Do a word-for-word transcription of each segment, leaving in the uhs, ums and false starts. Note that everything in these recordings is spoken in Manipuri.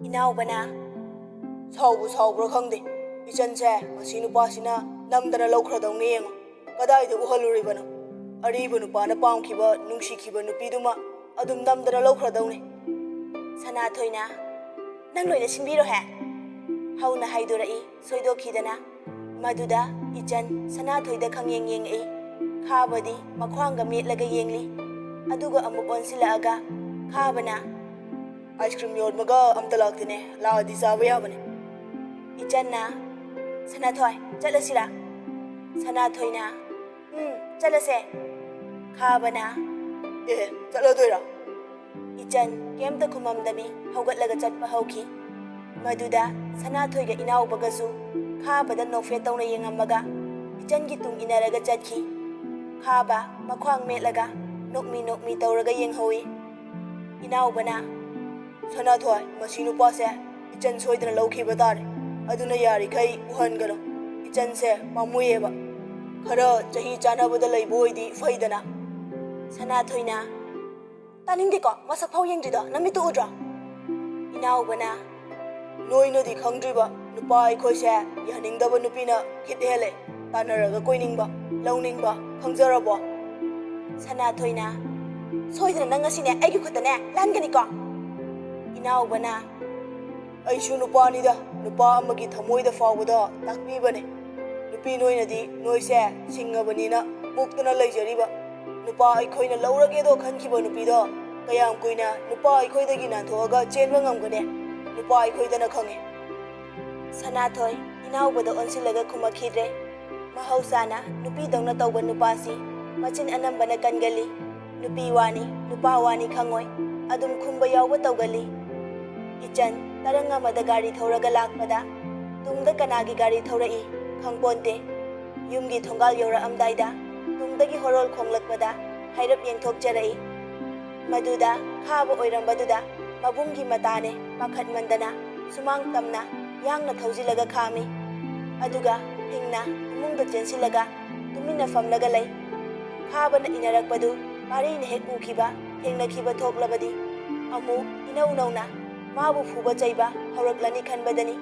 ꯏꯅꯥꯎꯕꯅ, "ꯁꯥꯎꯕꯨ ꯁꯥꯎꯕ꯭ꯔꯥ ꯈꯪꯗꯦ, ꯏꯆꯟꯁꯦ ꯃꯁꯤ ꯅꯨꯄꯥꯁꯤꯅ ꯅꯝꯗꯅ ꯂꯧꯈ꯭ꯔꯗꯧꯅꯦ꯫ ꯌꯦꯡꯉꯣ, ꯀꯗꯥꯏꯗ ꯎꯍꯜꯂꯨꯔꯤꯕꯅꯣ? ꯑꯔꯤꯕ ꯅꯨꯄꯥꯅ ꯄꯥꯝꯈꯤꯕ, ꯅꯨꯡꯁꯤꯈꯤꯕ ꯅꯨꯄꯤꯗꯨꯃ ꯑꯗꯨꯝ ꯅꯝꯗꯅ ꯂꯧꯈ꯭ꯔꯗꯧꯅꯤ꯫" ꯁꯅꯥꯊꯣꯏꯅ, "ꯅꯪ ꯂꯣꯏꯅ ꯁꯤꯟꯕꯤꯔꯣꯍꯦ!" ꯍꯧꯅ ꯍꯥꯏꯗꯣꯔꯛꯏ ꯁꯣꯏꯗꯣꯛꯈꯤꯗꯅ꯫ ꯃꯗꯨꯗ ꯏꯆꯟ ꯁꯅꯥꯊꯣꯏꯗ ꯈꯪꯌꯦꯡ ꯌꯦꯡꯉꯛꯏ꯫ ꯈꯥꯕꯗꯤ ꯃꯈ꯭ꯋꯥꯡꯒ ꯃꯦꯠꯂꯒ ꯌꯦꯡꯂꯤ꯫ ꯑꯗꯨꯒ ꯑꯃꯨꯛ ꯑꯣꯟꯁꯤꯜꯂꯛꯑꯒ ꯈꯥꯕꯅ, "ꯑꯥꯏꯁ ꯀ꯭ꯔꯤꯝ ꯌꯣꯟꯕꯒ ꯑꯝꯇ ꯂꯥꯛꯇꯦꯅꯦ, ꯂꯥꯛꯑꯗꯤ ꯆꯥꯕ ꯌꯥꯕꯅꯦ꯫" ꯏꯆꯟꯅ, "ꯁꯅꯥꯊꯣꯏ, ꯆꯠꯂꯁꯤꯔꯥ?" ꯁꯅꯥꯊꯣꯏꯅ, "ꯎꯝ, ꯆꯠꯂꯁꯦ꯫" ꯈꯥꯕꯅ, "ꯑꯦ, ꯆꯠꯂꯗꯣꯏꯔꯥ?" ꯏꯆꯟ ꯀꯩꯝꯇ ꯈꯨꯝꯃꯝꯗꯃꯤ ꯍꯧꯒꯠꯂꯒ ꯆꯠꯄ ꯍꯧꯈꯤ꯫ ꯃꯗꯨꯗ ꯁꯅꯥꯊꯣꯏꯒ ꯏꯅꯥꯎꯕꯒꯁꯨ ꯈꯥꯕꯗ ꯅꯣꯛꯐꯦꯠ ꯇꯧꯅ ꯌꯦꯡꯉꯝꯃꯒ ꯏꯆꯟꯒꯤ ꯇꯨꯡ ꯏꯟꯅꯔꯒ ꯆꯠꯈꯤ꯫ ꯈꯥꯕ ꯃꯈ꯭ꯋꯥꯡ ꯃꯦꯠꯂꯒ ꯅꯣꯛꯃꯤ ꯅꯣꯛꯃꯤ ꯇꯧꯔꯒ ꯌꯦꯡꯍꯧꯏ꯫ ꯏꯅꯥꯎꯕꯅ, "ꯁꯅꯥꯊꯣꯏ, ꯃꯁꯤ ꯅꯨꯄꯥꯁꯦ ꯏꯆꯟ ꯁꯣꯏꯗꯅ ꯂꯧꯈꯤꯕ ꯇꯥꯔꯦ꯫ ꯑꯗꯨꯅ ꯌꯥꯔꯤꯈꯩ ꯎꯍꯟꯒꯅꯨ꯫ ꯏꯆꯟꯁꯦ ꯄꯥꯝꯃꯨꯏꯌꯦꯕ꯫ ꯈꯔ ꯆꯍꯤ ꯆꯥꯟꯅꯕꯗ ꯂꯩꯕ ꯑꯣꯏꯗꯤ ꯐꯩꯗꯅ꯫" ꯁꯅꯥꯊꯣꯏꯅ, "ꯇꯥꯅꯤꯡꯗꯦꯀꯣ, ꯃꯁꯛ ꯐꯥꯎ ꯌꯦꯡꯗ꯭ꯔꯤꯗꯣ ꯅꯃꯤꯠꯇꯨ ꯎꯗ꯭ꯔꯣ?" ꯏꯅꯥꯎꯕꯅ, "ꯅꯣꯏꯅꯗꯤ ꯈꯪꯗ꯭ꯔꯤꯕ, ꯅꯨꯄꯥ ꯑꯩꯈꯣꯏꯁꯦ ꯌꯥꯅꯤꯡꯗꯕ ꯅꯨꯄꯤꯅ ꯈꯤꯠ ꯍꯦꯜꯂꯦ꯫ ꯇꯥꯟꯅꯔꯒ ꯀꯣꯏꯅꯤꯡꯕ, ꯂꯧꯅꯤꯡꯕ, ꯈꯪꯖꯔꯕꯣ?" ꯁꯅꯥꯊꯣꯏꯅ, "ꯁꯣꯏꯗꯅ ꯅꯪ ꯉꯁꯤꯅꯦ ꯑꯩꯒꯤ ꯈꯨꯠꯇꯅꯦ ꯂꯥꯟꯒꯅꯤꯀꯣ?" ꯏꯅꯥꯎꯕꯅ, "ꯑꯩꯁꯨ ꯅꯨꯄꯥꯅꯤꯗ, ꯅꯨꯄꯥ ꯑꯃꯒꯤ ꯊꯃꯣꯏꯗ ꯐꯥꯎꯕꯗ ꯇꯥꯛꯄꯤꯕꯅꯦ꯫ ꯅꯨꯄꯤ ꯅꯣꯏꯅꯗꯤ ꯅꯣꯏꯁꯦ ꯁꯤꯡꯉꯕꯅꯤꯅ ꯃꯨꯛꯇꯅ ꯂꯩꯖꯔꯤꯕ꯫ ꯅꯨꯄꯥ ꯑꯩꯈꯣꯏꯅ ꯂꯧꯔꯒꯦꯗꯣ ꯈꯟꯈꯤꯕ ꯅꯨꯄꯤꯗꯣ ꯀꯌꯥꯝ ꯀꯨꯏꯅ ꯅꯨꯄꯥ ꯑꯩꯈꯣꯏꯗꯒꯤ ꯅꯥꯟꯊꯣꯛꯑꯒ ꯆꯦꯟꯕ ꯉꯝꯒꯅꯤ? ꯅꯨꯄꯥ ꯑꯩꯈꯣꯏꯗꯅ ꯈꯪꯉꯦ꯫" ꯁꯅꯥꯊꯣꯏ ꯏꯅꯥꯎꯕꯗ ꯑꯣꯟꯁꯤꯜꯂꯒ ꯈꯨꯝꯃꯛꯈꯤꯗ꯭ꯔꯦ꯫ ꯃꯍꯧꯁꯥꯅ ꯅꯨꯄꯤꯗꯧꯅ ꯇꯧꯕ ꯅꯨꯄꯥꯁꯤ ꯃꯆꯤꯟ ꯑꯅꯝꯕꯅ ꯀꯟꯒꯜꯂꯤ꯫ ꯅꯨꯄꯤ ꯋꯥꯅꯤ, ꯅꯨꯄꯥ ꯋꯥꯅꯤ ꯈꯪꯉꯣꯏ, ꯑꯗꯨꯝ ꯈꯨꯝꯕ ꯌꯥꯎꯕ ꯇꯧꯒꯜꯂꯤ꯫ ꯏꯆꯟ ꯇꯔꯪ ꯑꯃꯗ ꯒꯥꯔꯤ ꯊꯧꯔꯒ ꯂꯥꯛꯄꯗ ꯇꯨꯡꯗ ꯀꯅꯥꯒꯤ ꯒꯥꯔꯤ ꯊꯧꯔꯛꯏ ꯈꯪꯄꯣꯟꯇꯦ꯫ ꯌꯨꯝꯒꯤ ꯊꯣꯡꯒꯥꯜ ꯌꯧꯔꯛꯑꯝꯗꯥꯏꯗ ꯇꯨꯡꯗꯒꯤ ꯍꯣꯔꯣꯜ ꯈꯣꯡꯂꯛꯄꯗ ꯍꯥꯏꯔꯞ ꯌꯦꯡꯊꯣꯛꯆꯔꯛꯏ꯫ ꯃꯗꯨꯗ ꯈꯥꯕ ꯑꯣꯏꯔꯝꯕꯗꯨꯗ ꯃꯕꯨꯡꯒꯤ ꯃꯇꯥꯅꯦ ꯄꯥꯈꯠꯃꯟꯗꯅ ꯁꯨꯃꯥꯡ ꯇꯝꯅ ꯌꯥꯡꯅ ꯊꯧꯖꯤꯜꯂꯒ ꯈꯥꯝꯃꯤ꯫ ꯑꯗꯨꯒ ꯐꯤꯡꯅ ꯏꯃꯨꯡꯗ ꯆꯦꯟꯁꯤꯜꯂꯒ ꯇꯨꯃꯤꯟꯅ ꯐꯝꯂꯒ ꯂꯩ꯫ ꯈꯥꯕꯅ ꯏꯟꯅꯔꯛꯄꯗꯨ ꯄꯥꯔꯤꯅ ꯍꯦꯛ ꯎꯈꯤꯕ, ꯊꯦꯡꯅꯈꯤꯕ ꯊꯣꯛꯂꯕꯗꯤ ꯑꯃꯨꯛ ꯏꯅꯧ ꯅꯧꯅ ꯃꯥꯕꯨ ꯐꯨꯕ ꯆꯩꯕ ꯍꯧꯔꯛꯂꯅꯤ ꯈꯟꯕꯗꯅꯤ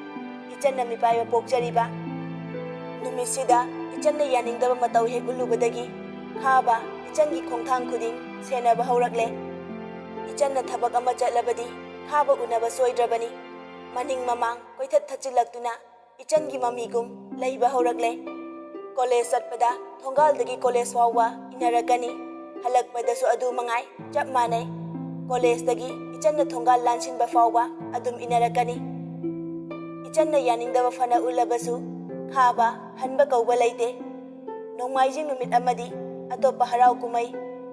ꯏꯆꯟꯅ ꯃꯤꯄꯥꯏꯕ ꯄꯣꯛꯆꯔꯤꯕ꯫ ꯅꯨꯃꯤꯠꯁꯤꯗ ꯏꯆꯟꯅ ꯌꯥꯅꯤꯡꯗꯕ ꯃꯇꯧ ꯍꯦꯛ ꯎꯠꯂꯨꯕꯗꯒꯤ ꯈꯥꯕ ꯏꯆꯟꯒꯤ ꯈꯣꯡꯊꯥꯡ ꯈꯨꯗꯤꯡ ꯁꯦꯟꯅꯕ ꯍꯧꯔꯛꯂꯦ꯫ ꯏꯆꯟꯅ ꯊꯕꯛ ꯑꯃ ꯆꯠꯂꯕꯗꯤ ꯈꯥꯕ ꯎꯅꯕ ꯁꯣꯏꯗ꯭ꯔꯕꯅꯤ꯫ ꯃꯅꯤꯡ ꯃꯃꯥꯡ ꯀꯣꯏꯊꯠ ꯊꯠꯆꯤꯜꯂꯛꯇꯨꯅ ꯏꯆꯟꯒꯤ ꯃꯃꯤꯒꯨꯝ ꯂꯩꯕ ꯍꯧꯔꯛꯂꯦ꯫ ꯀꯣꯂꯦꯖ ꯆꯠꯄꯗ ꯊꯣꯡꯒꯥꯜꯗꯒꯤ ꯀꯣꯂꯦꯖ ꯐꯥꯎꯕ ꯏꯟꯅꯔꯛꯀꯅꯤ꯫ ꯍꯜꯂꯛꯄꯗꯁꯨ ꯑꯗꯨ ꯃꯉꯥꯏ, ꯆꯞ ꯃꯥꯟꯅꯩ꯫ ꯀꯣꯂꯦꯖꯇꯒꯤ ꯏꯆꯟꯅ ꯊꯣꯡꯒꯥꯜ ꯂꯥꯟꯁꯤꯟꯕ ꯐꯥꯎꯕ ꯑꯗꯨꯝ ꯏꯟꯅꯔꯛꯀꯅꯤ꯫ ꯏꯆꯟꯅ ꯌꯥꯅꯤꯡꯗꯕ ꯐꯅ ꯎꯠꯂꯕꯁꯨ ꯈꯥꯕ ꯍꯟꯕ ꯀꯧꯕ ꯂꯩꯇꯦ꯫ ꯅꯣꯡꯃꯥꯏꯖꯤꯡ ꯅꯨꯃꯤꯠ ꯑꯃꯗꯤ ꯑꯇꯣꯞꯄ ꯍꯔꯥꯎ ꯀꯨꯝꯍꯩ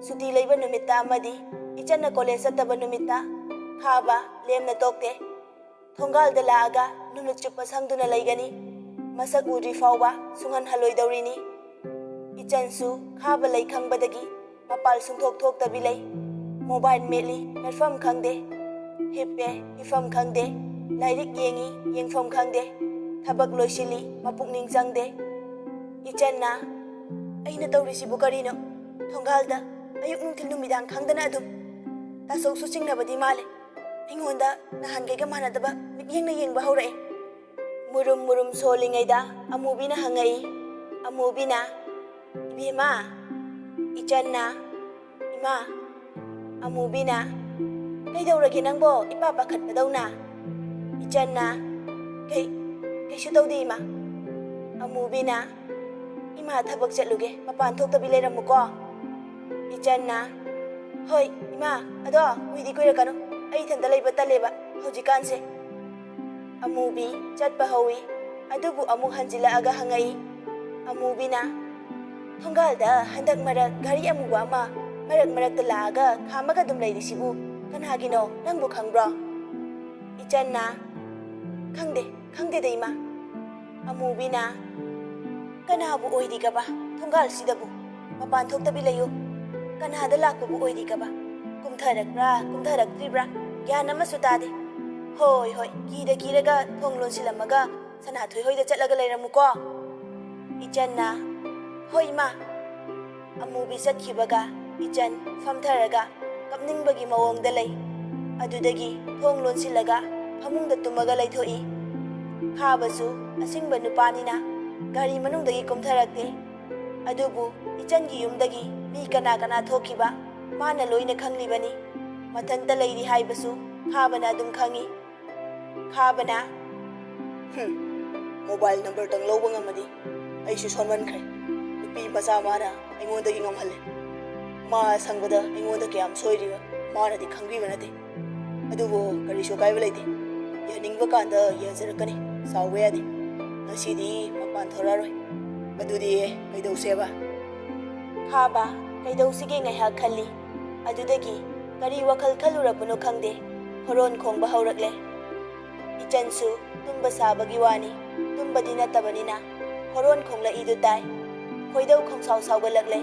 ꯁꯨꯇꯤ ꯂꯩꯕ ꯅꯨꯃꯤꯠꯇ ꯑꯃꯗꯤ ꯏꯆꯟꯅ ꯀꯣꯂꯦꯖ ꯆꯠꯇꯕ ꯅꯨꯃꯤꯠꯇ ꯈꯥꯕ ꯂꯦꯝꯅ ꯇꯣꯛꯇꯦ꯫ ꯊꯣꯡꯒꯥꯜꯗ ꯂꯥꯛꯑꯒ ꯅꯨꯃꯤꯠ ꯆꯨꯞꯄ ꯁꯪꯗꯨꯅ ꯂꯩꯒꯅꯤ꯫ ꯃꯁꯛ ꯎꯗ꯭ꯔꯤ ꯐꯥꯎꯕ ꯁꯨꯡꯍꯟꯍꯜꯂꯣꯏꯗꯧꯔꯤꯅꯤ꯫ ꯏꯆꯟꯁꯨ ꯈꯥꯕ ꯂꯩ ꯈꯪꯕꯗꯒꯤ ꯃꯄꯥꯜ ꯁꯨꯡꯊꯣꯛ ꯊꯣꯛꯇꯕꯤ ꯂꯩ꯫ ꯃꯣꯕꯥꯏꯜ ꯃꯦꯠꯂꯤ, ꯃꯦꯠꯐꯝ ꯈꯪꯗꯦ꯫ ꯍꯤꯞꯄꯦ, ꯍꯤꯞꯐꯝ ꯈꯪꯗꯦ꯫ ꯂꯥꯏꯔꯤꯛ ꯌꯦꯡꯉꯤ, ꯌꯦꯡꯐꯝ ꯈꯪꯗꯦ꯫ ꯊꯕꯛ ꯂꯣꯏꯁꯤꯜꯂꯤ, ꯃꯄꯨꯛꯅꯤꯡ ꯆꯪꯗꯦ꯫ ꯏꯆꯟꯅ, "ꯑꯩꯅ ꯇꯧꯔꯤꯁꯤꯕꯨ ꯀꯔꯤꯅꯣ? ꯊꯣꯡꯒꯥꯜꯗ ꯑꯌꯨꯛ ꯅꯨꯡꯊꯤꯜ ꯅꯨꯃꯤꯗꯥꯡ ꯈꯪꯗꯅ ꯑꯗꯨꯝ꯫ ꯇꯥꯁꯣꯛꯁꯨ ꯆꯤꯡꯅꯕꯗꯤ ꯃꯥꯜꯂꯦ꯫ ꯑꯩꯉꯣꯟꯗ ꯅꯍꯥꯟꯈꯩꯒ ꯃꯥꯟꯅꯗꯕ ꯃꯤꯠꯌꯦꯡꯅ ꯌꯦꯡꯕ ꯍꯧꯔꯛꯑꯦ꯫" ꯃꯨꯔꯨꯝ ꯃꯨꯔꯨꯝ ꯁꯣꯜꯂꯤꯉꯩꯗ ꯑꯃꯨꯕꯤꯅ ꯍꯪꯉꯛꯏ꯫ ꯑꯃꯨꯕꯤꯅ, "ꯏꯕꯦꯝꯃ꯫" ꯏꯆꯟꯅ, "ꯏꯃꯥ꯫" ꯑꯃꯨꯕꯤꯅ, "ꯀꯩꯗꯧꯔꯒꯦ ꯅꯪꯕꯣ ꯏꯄꯥ ꯄꯥꯈꯠꯄꯗꯧꯅ?" ꯏꯆꯟꯅ, "ꯀꯩ, ꯀꯩꯁꯨ ꯇꯧꯗꯦ ꯏꯃꯥ꯫" ꯑꯃꯨꯕꯤꯅ, "ꯏꯃꯥ ꯊꯕꯛ ꯆꯠꯂꯨꯒꯦ, ꯃꯄꯥꯟ ꯊꯣꯛꯇꯕꯤ ꯂꯩꯔꯝꯃꯨꯀꯣ꯫" ꯏꯆꯟꯅ, "ꯍꯣꯏ ꯏꯃꯥ, ꯑꯗꯣ ꯀꯨꯏꯗꯤ ꯀꯨꯏꯔꯛꯀꯅꯨ, ꯑꯩ ꯏꯊꯟꯇ ꯂꯩꯕ ꯇꯜꯂꯦꯕ ꯍꯧꯖꯤꯛꯀꯥꯟꯁꯦ꯫" ꯑꯃꯨꯕꯤ ꯆꯠꯄ ꯍꯧꯏ꯫ ꯑꯗꯨꯕꯨ ꯑꯃꯨꯛ ꯍꯟꯖꯤꯜꯂꯛꯑꯒ ꯍꯪꯉꯛꯏ꯫ ꯑꯃꯨꯕꯤꯅ, "ꯊꯣꯡꯒꯥꯜꯗ ꯍꯟꯗꯛ ꯃꯔꯛ ꯒꯥꯔꯤ ꯑꯃꯨꯕ ꯑꯃ ꯃꯔꯛ ꯃꯔꯛꯇ ꯂꯥꯛꯑꯒ ꯈꯥꯝꯃꯒ ꯑꯗꯨꯝ ꯂꯩꯔꯤꯁꯤꯕꯨ ꯀꯅꯥꯒꯤꯅꯣ? ꯅꯪꯕꯨ ꯈꯪꯕ꯭ꯔꯣ?" ꯏꯆꯟꯅ, "ꯈꯪꯗꯦ, ꯈꯪꯗꯦꯗ ꯏꯃꯥ꯫" ꯑꯃꯨꯕꯤꯅ, "ꯀꯅꯥꯕꯨ ꯑꯣꯏꯔꯤꯒꯕ ꯊꯣꯡꯒꯥꯜꯁꯤꯗꯕꯨ? ꯃꯄꯥꯟ ꯊꯣꯛꯇꯕꯤ ꯂꯩꯌꯨ꯫ ꯀꯅꯥꯗ ꯂꯥꯛꯄꯕꯨ ꯑꯣꯏꯔꯤꯒꯕ? ꯀꯨꯝꯊꯔꯛꯄ꯭ꯔꯥ, ꯀꯨꯝꯊꯔꯛꯇ꯭ꯔꯤꯕ꯭ꯔꯥ ꯒ꯭ꯌꯥꯟ ꯑꯃꯁꯨ ꯇꯥꯗꯦ꯫ ꯍꯣꯏ, ꯍꯣꯏ, ꯀꯤꯗ ꯀꯤꯔꯒ ꯊꯣꯡ ꯂꯣꯟꯁꯤꯜꯂꯝꯃꯒ ꯁꯅꯥꯊꯣꯏ ꯍꯣꯏꯗ ꯆꯠꯂꯒ ꯂꯩꯔꯝꯃꯨꯀꯣ꯫" ꯏꯆꯟꯅ, "ꯍꯣꯏ ꯏꯃꯥ꯫" ꯑꯃꯨꯕꯤ ꯆꯠꯈꯤꯕꯒ ꯏꯆꯟ ꯐꯝꯊꯔꯒ ꯀꯞꯅꯤꯡꯕꯒꯤ ꯃꯑꯣꯡꯗ ꯂꯩ꯫ ꯑꯗꯨꯗꯒꯤ ꯊꯣꯡ ꯂꯣꯟꯁꯤꯜꯂꯒ ꯐꯃꯨꯡꯗ ꯇꯨꯝꯃꯒ ꯂꯩꯊꯣꯛꯏ꯫ ꯈꯥꯕꯁꯨ ꯑꯁꯤꯡꯕ ꯅꯨꯄꯥꯅꯤꯅ ꯒꯥꯔꯤ ꯃꯅꯨꯡꯗꯒꯤ ꯀꯨꯝꯊꯔꯛꯇꯦ꯫ ꯑꯗꯨꯕꯨ ꯏꯆꯟꯒꯤ ꯌꯨꯝꯗꯒꯤ ꯃꯤ ꯀꯅꯥ ꯀꯅꯥ ꯊꯣꯛꯈꯤꯕ ꯃꯥꯅ ꯂꯣꯏꯅ ꯈꯪꯂꯤꯕꯅꯤ꯫ ꯃꯊꯟꯇ ꯂꯩꯔꯤ ꯍꯥꯏꯕꯁꯨ ꯈꯥꯕꯅ ꯑꯗꯨꯝ ꯈꯪꯏ꯫ ꯈꯥꯕꯅ, "ꯍꯨꯝ, ꯃꯣꯕꯥꯏꯜ ꯅꯝꯕꯔꯗꯪ ꯂꯧꯕ ꯉꯝꯃꯗꯤ ꯑꯩꯁꯨ ꯁꯣꯟꯃꯟꯈ꯭ꯔꯦ꯫ ꯅꯨꯄꯤ ꯃꯆꯥ ꯃꯥꯅ ꯑꯩꯉꯣꯟꯗꯒꯤ ꯉꯝꯍꯜꯂꯦ꯫ ꯃꯥ ꯁꯪꯕꯗ ꯑꯩꯉꯣꯟꯗ ꯀꯌꯥꯝ ꯁꯣꯏꯔꯤꯕ ꯃꯥꯅꯗꯤ ꯈꯪꯕꯤꯕ ꯅꯠꯇꯦ꯫ ꯑꯗꯨꯕꯨ ꯀꯔꯤꯁꯨ ꯑꯀꯥꯏꯕ ꯂꯩꯇꯦ꯫ ꯌꯥꯅꯤꯡꯕ ꯀꯥꯟꯗ ꯌꯥꯖꯔꯛꯀꯅꯤ꯫ ꯁꯥꯎꯕ ꯌꯥꯗꯦ꯫ ꯉꯁꯤꯗꯤ ꯃꯄꯥꯟ ꯊꯣꯔꯛꯑꯔꯣꯏ꯫ ꯑꯗꯨꯗꯤ ꯀꯩꯗꯧꯁꯦꯕ?" ꯈꯥꯕ ꯀꯩꯗꯧꯁꯤꯒꯦ ꯉꯥꯏꯍꯥꯛ ꯈꯜꯂꯤ꯫ ꯑꯗꯨꯗꯒꯤ ꯀꯔꯤ ꯋꯥꯈꯜ ꯈꯜꯂꯨꯔꯕꯅꯣ ꯈꯪꯗꯦ, ꯍꯣꯔꯣꯟ ꯈꯣꯡꯕ ꯍꯧꯔꯛꯂꯦ꯫ ꯏꯆꯟꯁꯨ ꯇꯨꯝꯕ ꯁꯥꯕꯒꯤ ꯋꯥꯅꯤ, ꯇꯨꯝꯕꯗꯤ ꯅꯠꯇꯕꯅꯤꯅ ꯍꯣꯔꯣꯟ ꯈꯣꯡꯂꯛꯏꯗꯨ ꯇꯥꯏ꯫ ꯈꯣꯏꯗꯧ ꯈꯪꯁꯥꯎ ꯁꯥꯎꯒꯠꯂꯛꯂꯦ꯫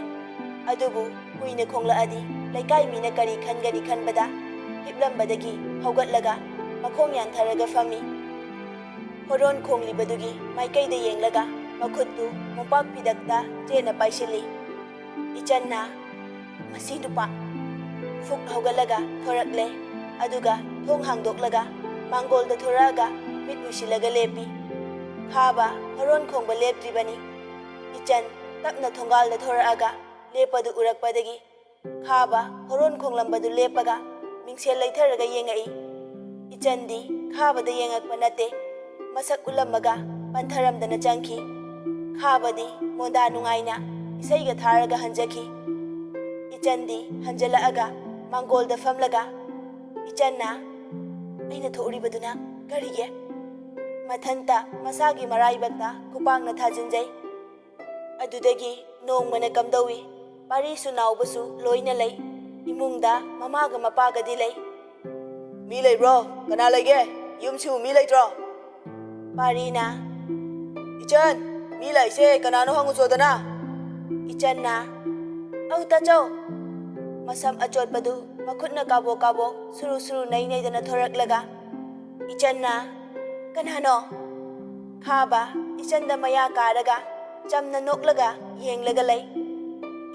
ꯑꯗꯨꯕꯨ ꯀꯨꯏꯅ ꯈꯣꯡꯂꯛꯑꯗꯤ ꯂꯩꯀꯥꯏ ꯃꯤꯅ ꯀꯔꯤ ꯈꯟꯒꯅꯤ ꯈꯟꯕꯗ ꯍꯤꯞꯂꯝꯕꯗꯒꯤ ꯍꯧꯒꯠꯂꯒ ꯃꯈꯣꯡ ꯌꯥꯟꯊꯔꯒ ꯐꯝꯃꯤ꯫ ꯍꯣꯔꯣꯟ ꯈꯣꯡꯂꯤꯕꯗꯨꯒꯤ ꯃꯥꯏꯀꯩꯗ ꯌꯦꯡꯂꯒ ꯃꯈꯨꯠꯇꯨ ꯃꯣꯝꯄꯥꯛ ꯐꯤꯗꯛꯇ ꯆꯦꯠꯅ ꯄꯥꯏꯁꯤꯜꯂꯤ꯫ ꯏꯆꯟꯅ, "ꯃꯁꯤ ꯅꯨꯄꯥ!" ꯐꯨꯛ ꯍꯧꯒꯠꯂꯒ ꯊꯣꯔꯛꯂꯦ꯫ ꯑꯗꯨꯒ ꯊꯣꯡ ꯍꯥꯡꯗꯣꯛꯂꯒ ꯃꯥꯡꯒꯣꯜꯗ ꯊꯣꯔꯛꯑꯒ ꯃꯤꯠ ꯎꯏꯁꯤꯜꯂꯒ ꯂꯦꯞꯄꯤ꯫ ꯈꯥꯕ ꯍꯣꯔꯣꯟ ꯈꯣꯡꯕ ꯂꯦꯞꯇ꯭ꯔꯤꯕꯅꯤ꯫ ꯏꯆꯟ ꯇꯞꯅ ꯊꯣꯡꯒꯥꯜꯗ ꯊꯣꯔꯛꯑꯒ ꯂꯦꯞꯄꯗꯨ ꯎꯔꯛꯄꯗꯒꯤ ꯈꯥꯕ ꯍꯣꯔꯣꯟ ꯈꯣꯡꯂꯝꯕꯗꯨ ꯂꯦꯞꯄꯒ ꯃꯤꯡꯁꯦꯜ ꯂꯩꯊꯔꯒ ꯌꯦꯡꯉꯛꯏ꯫ ꯏꯆꯟꯗꯤ ꯈꯥꯕꯗ ꯌꯦꯡꯉꯛꯄ ꯅꯠꯇꯦ, ꯃꯁꯛ ꯎꯠꯂꯝꯃꯒ ꯄꯟꯊꯔꯝꯗꯅ ꯆꯪꯈꯤ꯫ ꯈꯥꯕꯗꯤ ꯃꯣꯟꯗꯥ ꯅꯨꯡꯉꯥꯏꯅ ꯏꯁꯩꯒ ꯊꯥꯔꯒ ꯍꯟꯖꯈꯤ꯫ ꯏꯆꯟꯗꯤ ꯍꯟꯖꯜꯂꯛꯑꯒ ꯃꯥꯡꯒꯣꯜꯗ ꯐꯝꯂꯒ, "ꯏꯆꯟꯅ, ꯑꯩꯅ ꯊꯣꯛꯎꯔꯤꯕꯗꯨꯅ ꯀꯔꯤꯒꯤ?" ꯃꯊꯟꯇ ꯃꯁꯥꯒꯤ ꯃꯔꯥꯏꯕꯛꯇ ꯈꯨꯄꯥꯛꯅ ꯊꯥꯖꯤꯟꯖꯩ꯫ ꯑꯗꯨꯗꯒꯤ ꯅꯣꯡꯃꯅ ꯀꯝꯗꯧꯏ, ꯄꯥꯔꯤꯁꯨ ꯅꯥꯎꯕꯁꯨ ꯂꯣꯏꯅ ꯂꯩ꯫ ꯏꯃꯨꯡꯗ ꯃꯃꯥꯒ ꯃꯄꯥꯒꯗꯤ ꯂꯩ꯫ "ꯃꯤ ꯂꯩꯕ꯭ꯔꯣ? ꯀꯅꯥ ꯂꯩꯒꯦ? ꯌꯨꯝꯁꯤꯕꯨ ꯃꯤ ꯂꯩꯇ꯭ꯔꯣ?" ꯄꯥꯔꯤꯅ, "ꯏꯆꯟ, ꯃꯤ ꯂꯥꯛꯏꯁꯦ ꯀꯅꯥꯅꯣ ꯍꯪꯉꯨꯆꯣꯗꯅ?" ꯏꯆꯟꯅ, "ꯑꯧ ꯇꯥꯆꯧ!" ꯃꯁꯝ ꯑꯆꯣꯠꯄꯗꯨ ꯃꯈꯨꯠꯅ ꯀꯥꯕꯣꯛ ꯀꯥꯕꯣꯛ ꯁꯨꯔꯨ ꯁꯨꯔꯨ ꯅꯩ ꯅꯩꯗꯅ ꯊꯣꯔꯛꯂꯒ, ꯏꯆꯟꯅ, "ꯀꯅꯥꯅꯣ?" ꯈꯥꯕ ꯏꯆꯟꯗ ꯃꯌꯥ ꯀꯥꯔꯒ ꯆꯝꯅ ꯅꯣꯛꯂꯒ ꯌꯦꯡꯂꯒ ꯂꯩ꯫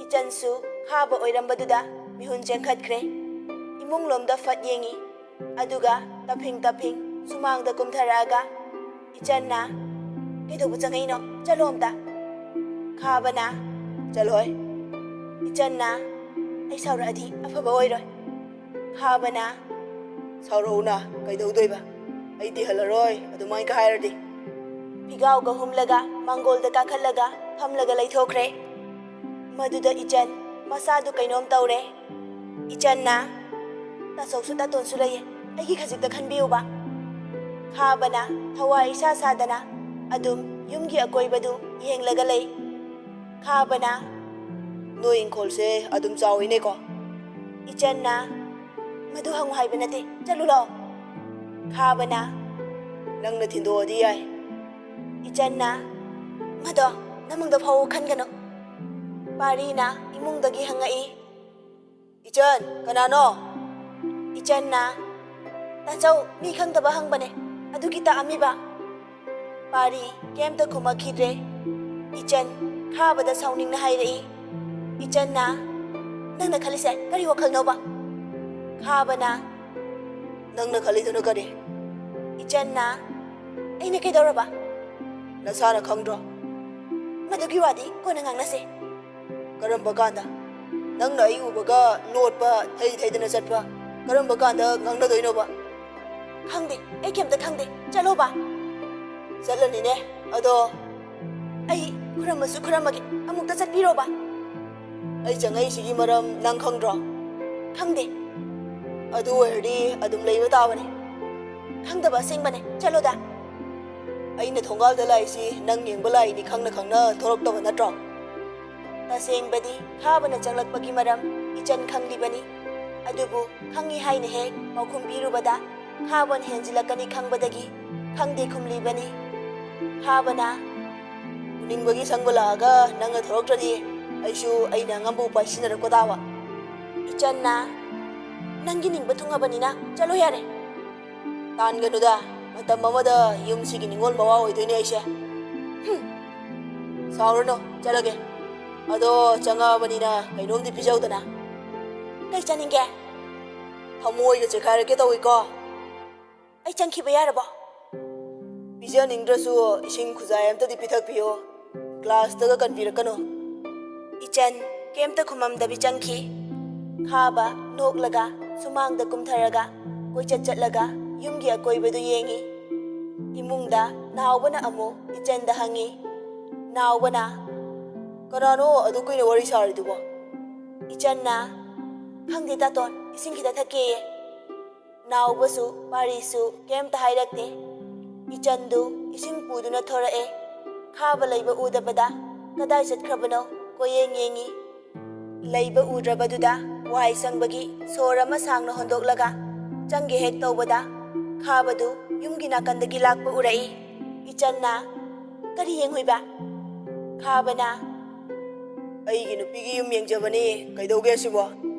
ꯏꯆꯟꯁꯨ ꯈꯥꯕ ꯑꯣꯏꯔꯝꯕꯗꯨꯗ ꯃꯤꯍꯨꯟ ꯆꯦꯟꯈꯠꯈ꯭ꯔꯦ꯫ ꯏꯃꯨꯡꯂꯣꯝꯗ ꯐꯠ ꯌꯦꯡꯉꯤ꯫ ꯑꯗꯨꯒ ꯇꯞꯐꯤꯡ ꯇꯞꯐꯤꯡ ꯁꯨꯃꯥꯡꯗ ꯀꯨꯝꯊꯔꯛꯑꯒ ꯏꯆꯟꯅ, "ꯀꯩꯗꯧꯕ ꯆꯪꯉꯛꯏꯅꯣ? ꯆꯠꯂꯣ ꯑꯝꯇ꯫" ꯈꯥꯕꯅ, "ꯆꯠꯂꯣꯏ꯫ ꯏꯆꯟꯅ, ꯑꯩ ꯁꯥꯎꯔꯛꯑꯗꯤ ꯑꯐꯕ ꯑꯣꯏꯔꯣꯏ꯫" ꯈꯥꯕꯅ, "ꯁꯥꯎꯔꯛꯎꯅ, ꯀꯩꯗꯧꯗꯣꯏꯕ? ꯑꯩꯗꯤ ꯍꯜꯂꯔꯣꯏ, ꯑꯗꯨꯃꯥꯏꯅ ꯍꯥꯏꯔꯗꯤ꯫" ꯐꯤꯒꯥꯎꯒ ꯍꯨꯝꯂꯒ ꯃꯥꯡꯒꯣꯜꯗ ꯀꯥꯈꯠꯂꯒ ꯐꯝꯂꯒ ꯂꯩꯊꯣꯛꯈ꯭ꯔꯦ꯫ ꯃꯗꯨꯗ ꯏꯆꯟ ꯃꯁꯥꯗꯨ ꯀꯩꯅꯣꯝ ꯇꯧꯔꯦ꯫ ꯏꯆꯟꯅ, "ꯇꯥꯆꯧꯁꯨ ꯇꯥꯇꯣꯟꯁꯨ ꯂꯩꯌꯦ, ꯑꯩꯒꯤ ꯈꯖꯤꯛꯇ ꯈꯟꯕꯤꯌꯨꯕ꯫" ꯈꯥꯕꯅ ꯊꯋꯥꯏ ꯏꯁꯥ ꯁꯥꯗꯅ ꯑꯗꯨꯝ ꯌꯨꯝꯒꯤ ꯑꯀꯣꯏꯕꯗꯨ ꯌꯦꯡꯂꯒ ꯂꯩ꯫ ꯈꯥꯕꯅ, "ꯅꯣꯏ ꯏꯪꯈꯣꯜꯁꯦ ꯑꯗꯨꯝ ꯆꯥꯎꯋꯤꯅꯦꯀꯣ?" ꯏꯆꯟꯅ, "ꯃꯗꯨ ꯍꯪꯉꯨ ꯍꯥꯏꯕ ꯅꯠꯇꯦ, ꯆꯠꯂꯨ ꯂꯥꯛꯑꯣ꯫" ꯈꯥꯕꯅ, "ꯅꯪꯅ ꯊꯤꯟꯗꯣꯛꯑꯗꯤ ꯌꯥꯏ꯫" ꯏꯆꯟꯅ, "ꯃꯗꯣ ꯅꯃꯪꯗ ꯐꯥꯎꯕ ꯈꯟꯒꯅꯨ꯫" ꯄꯥꯔꯤꯅ ꯏꯃꯨꯡꯗꯒꯤ ꯍꯪꯉꯛꯏ꯫ "ꯏꯆꯟ, ꯀꯅꯥꯅꯣ?" ꯏꯆꯟꯅ, "ꯇꯥꯆꯧ, ꯃꯤ ꯈꯪꯗꯕ ꯍꯪꯕꯅꯦ, ꯑꯗꯨꯒꯤ ꯇꯥꯛꯑꯝꯃꯤꯕ꯫" ꯄꯥꯔꯤ ꯀꯩꯝꯇ ꯈꯨꯝꯃꯛꯈꯤꯗ꯭ꯔꯦ꯫ ꯏꯆꯟ ꯈꯥꯕꯗ ꯁꯥꯎꯅꯤꯡꯅ ꯍꯥꯏꯔꯛꯏ꯫ ꯏꯆꯟꯅ, "ꯅꯪꯅ ꯈꯜꯂꯤꯁꯦ ꯀꯔꯤ ꯋꯥꯈꯜꯅꯣꯕ?" ꯈꯥꯕꯅ, "ꯅꯪꯅ ꯈꯜꯂꯤꯗꯨꯅ ꯀꯔꯤ?" ꯏꯆꯟꯅ, "ꯑꯩꯅ ꯀꯩꯗꯧꯔꯕ?" "ꯅꯁꯥꯅ ꯈꯪꯗ꯭ꯔꯣ?" "ꯃꯗꯨꯒꯤ ꯋꯥꯗꯤ ꯀꯣꯟꯅ ꯉꯥꯡꯅꯁꯦ꯫" "ꯀꯔꯝꯕ ꯀꯥꯟꯗ? ꯅꯪꯅ ꯑꯩ ꯎꯕꯒ ꯂꯣꯠꯄ, ꯊꯩ ꯊꯩꯗꯅ ꯆꯠꯄ, ꯀꯔꯝꯕ ꯀꯥꯟꯗ ꯉꯥꯡꯅꯗꯣꯏꯅꯣꯕ?" "ꯈꯪꯗꯦ, ꯑꯩ ꯀꯩꯝꯇ ꯈꯪꯗꯦ꯫ ꯆꯠꯂꯣꯕ꯫" "ꯆꯠꯂꯅꯤꯅꯦ꯫ ꯑꯗꯣ?" "ꯑꯩ ꯈꯨꯔꯝꯃꯁꯨ ꯈꯨꯔꯝꯃꯒꯦ, ꯑꯃꯨꯛꯇ ꯆꯠꯄꯤꯔꯣꯕ꯫" "ꯑꯩ ꯆꯪꯉꯛꯏꯁꯤꯒꯤ ꯃꯔꯝ ꯅꯪ ꯈꯪꯗ꯭ꯔꯣ?" "ꯈꯪꯗꯦ꯫" "ꯑꯗꯨ ꯑꯣꯏꯔꯗꯤ ꯑꯗꯨꯝ ꯂꯩꯕ ꯇꯥꯕꯅꯤ꯫" "ꯈꯪꯗꯕ ꯑꯁꯦꯡꯕꯅꯦ, ꯆꯠꯂꯣꯗ꯫" "ꯑꯩꯅ ꯊꯣꯡꯒꯥꯜꯗ ꯂꯥꯛꯏꯁꯤ ꯅꯪ ꯌꯦꯡꯕ ꯂꯥꯛꯏꯅꯤ ꯈꯪꯅ ꯈꯪꯅ ꯊꯣꯔꯛꯇꯕ ꯅꯠꯇ꯭ꯔꯣ?" ꯇꯁꯦꯡꯕꯗꯤ ꯈꯥꯕꯅ ꯆꯪꯂꯛꯄꯒꯤ ꯃꯔꯝ ꯏꯆꯟ ꯈꯪꯂꯤꯕꯅꯤ꯫ ꯑꯗꯨꯕꯨ ꯈꯪꯉꯤ ꯍꯥꯏꯅ ꯍꯦꯛ ꯄꯥꯎꯈꯨꯝ ꯄꯤꯔꯨꯕꯗ ꯈꯥꯕꯅ ꯍꯦꯟꯖꯤꯜꯂꯛꯀꯅꯤ ꯈꯪꯕꯗꯒꯤ "ꯈꯪꯗꯦ" ꯈꯨꯝꯂꯤꯕꯅꯤ꯫ ꯈꯥꯕꯅ, "ꯎꯅꯤꯡꯕꯒꯤ ꯁꯪꯕ ꯂꯥꯛꯑꯒ ꯅꯪꯅ ꯊꯣꯔꯛꯇ꯭ꯔꯗꯤ ꯑꯩꯁꯨ ꯑꯩꯅ ꯑꯉꯝꯕ ꯎꯄꯥꯏ ꯁꯤꯖꯤꯟꯅꯔꯛꯄ ꯇꯥꯕ꯫" ꯏꯆꯟꯅ, "ꯅꯪꯒꯤ ꯅꯤꯡꯕ ꯊꯨꯡꯉꯕꯅꯤꯅ ꯆꯠꯂꯣ ꯌꯥꯔꯦ꯫" "ꯇꯥꯟꯒꯅꯨꯗ, ꯃꯇꯝ ꯑꯃꯗ ꯌꯨꯝꯁꯤꯒꯤ ꯅꯤꯉꯣꯜ ꯃꯋꯥ ꯑꯣꯏꯗꯣꯏꯅꯦ ꯑꯩꯁꯦ꯫" "ꯍꯨꯝ, ꯁꯥꯎꯔꯅꯨ, ꯆꯠꯂꯒꯦ꯫ ꯑꯗꯣ ꯆꯪꯉꯛꯑꯕꯅꯤꯅ ꯀꯩꯅꯣꯝꯗꯤ ꯄꯤꯖꯧꯗꯅ꯫" "ꯀꯩ ꯆꯥꯅꯤꯡꯒꯦ?" ꯊꯃꯣꯏꯒ ꯆꯦꯈꯥꯏꯔꯛꯀꯦ ꯇꯧꯏꯀꯣ꯫ ꯑꯩ ꯆꯪꯈꯤꯕ ꯌꯥꯔꯕꯣ? ꯄꯤꯖꯅꯤꯡꯗ꯭ꯔꯁꯨ ꯏꯁꯤꯡ ꯈꯨꯖꯥꯏ ꯑꯝꯇꯗꯤ ꯄꯤꯊꯛꯄꯤꯌꯣ꯫ ꯀ꯭ꯂꯥꯁꯇꯒ ꯀꯟꯕꯤꯔꯛꯀꯅꯨ꯫ ꯏꯆꯟ ꯀꯩꯝꯇ ꯈꯨꯝꯃꯝꯗꯕꯤ ꯆꯪꯈꯤ꯫ ꯈꯥꯕ ꯅꯣꯛꯂꯒ ꯁꯨꯃꯥꯡꯗ ꯀꯨꯝꯊꯔꯒ ꯀꯣꯏꯆꯠ ꯆꯠꯂꯒ ꯌꯨꯝꯒꯤ ꯑꯀꯣꯏꯕꯗꯨ ꯌꯦꯡꯉꯤ꯫ ꯏꯃꯨꯡꯗ ꯅꯥꯎꯕꯅ ꯑꯃꯨꯛ ꯏꯆꯟꯗ ꯍꯪꯉꯤ꯫ ꯅꯥꯎꯕꯅ, "ꯀꯅꯥꯅꯣ ꯑꯗꯨ ꯀꯨꯏꯅ ꯋꯥꯔꯤ ꯁꯥꯔꯤꯗꯨꯕꯣ?" ꯏꯆꯟꯅ, "ꯈꯪꯗꯦ ꯇꯥꯇꯣꯟ, ꯏꯁꯤꯡ ꯈꯤꯇ ꯊꯛꯀꯦꯌꯦ"꯫ ꯅꯥꯎꯕꯁꯨ ꯄꯥꯔꯤꯁꯨ ꯀꯩꯝꯇ ꯍꯥꯏꯔꯛꯇꯦ꯫ ꯏꯆꯟꯗꯨ ꯏꯁꯤꯡ ꯄꯨꯗꯨꯅ ꯊꯣꯔꯛꯑꯦ꯫ ꯈꯥꯕ ꯂꯩꯕ ꯎꯗꯕꯗ ꯀꯗꯥꯏ ꯆꯠꯈ꯭ꯔꯕꯅꯣ ꯀꯣꯏꯌꯦꯡ ꯌꯦꯡꯉꯤ꯫ ꯂꯩꯕ ꯎꯗ꯭ꯔꯕꯗꯨꯗ ꯋꯥꯏ ꯁꯪꯕꯒꯤ ꯁꯣꯔ ꯑꯃ ꯁꯥꯡꯅ ꯍꯣꯟꯗꯣꯛꯂꯒ ꯆꯪꯒꯦ ꯍꯦꯛ ꯇꯧꯕꯗ ꯈꯥꯕꯗꯨ ꯌꯨꯝꯒꯤ ꯅꯥꯀꯟꯗꯒꯤ ꯂꯥꯛꯄ ꯎꯔꯛꯏ꯫ ꯏꯆꯟꯅ, "ꯀꯔꯤ ꯌꯦꯡꯉꯨꯏꯕ?" ꯈꯥꯕꯅ, "ꯑꯩꯒꯤ ꯅꯨꯄꯤꯒꯤ ꯌꯨꯝ ꯌꯦꯡꯖꯕꯅꯤ, ꯀꯩꯗꯧꯒꯦ ꯁꯤꯕꯣ?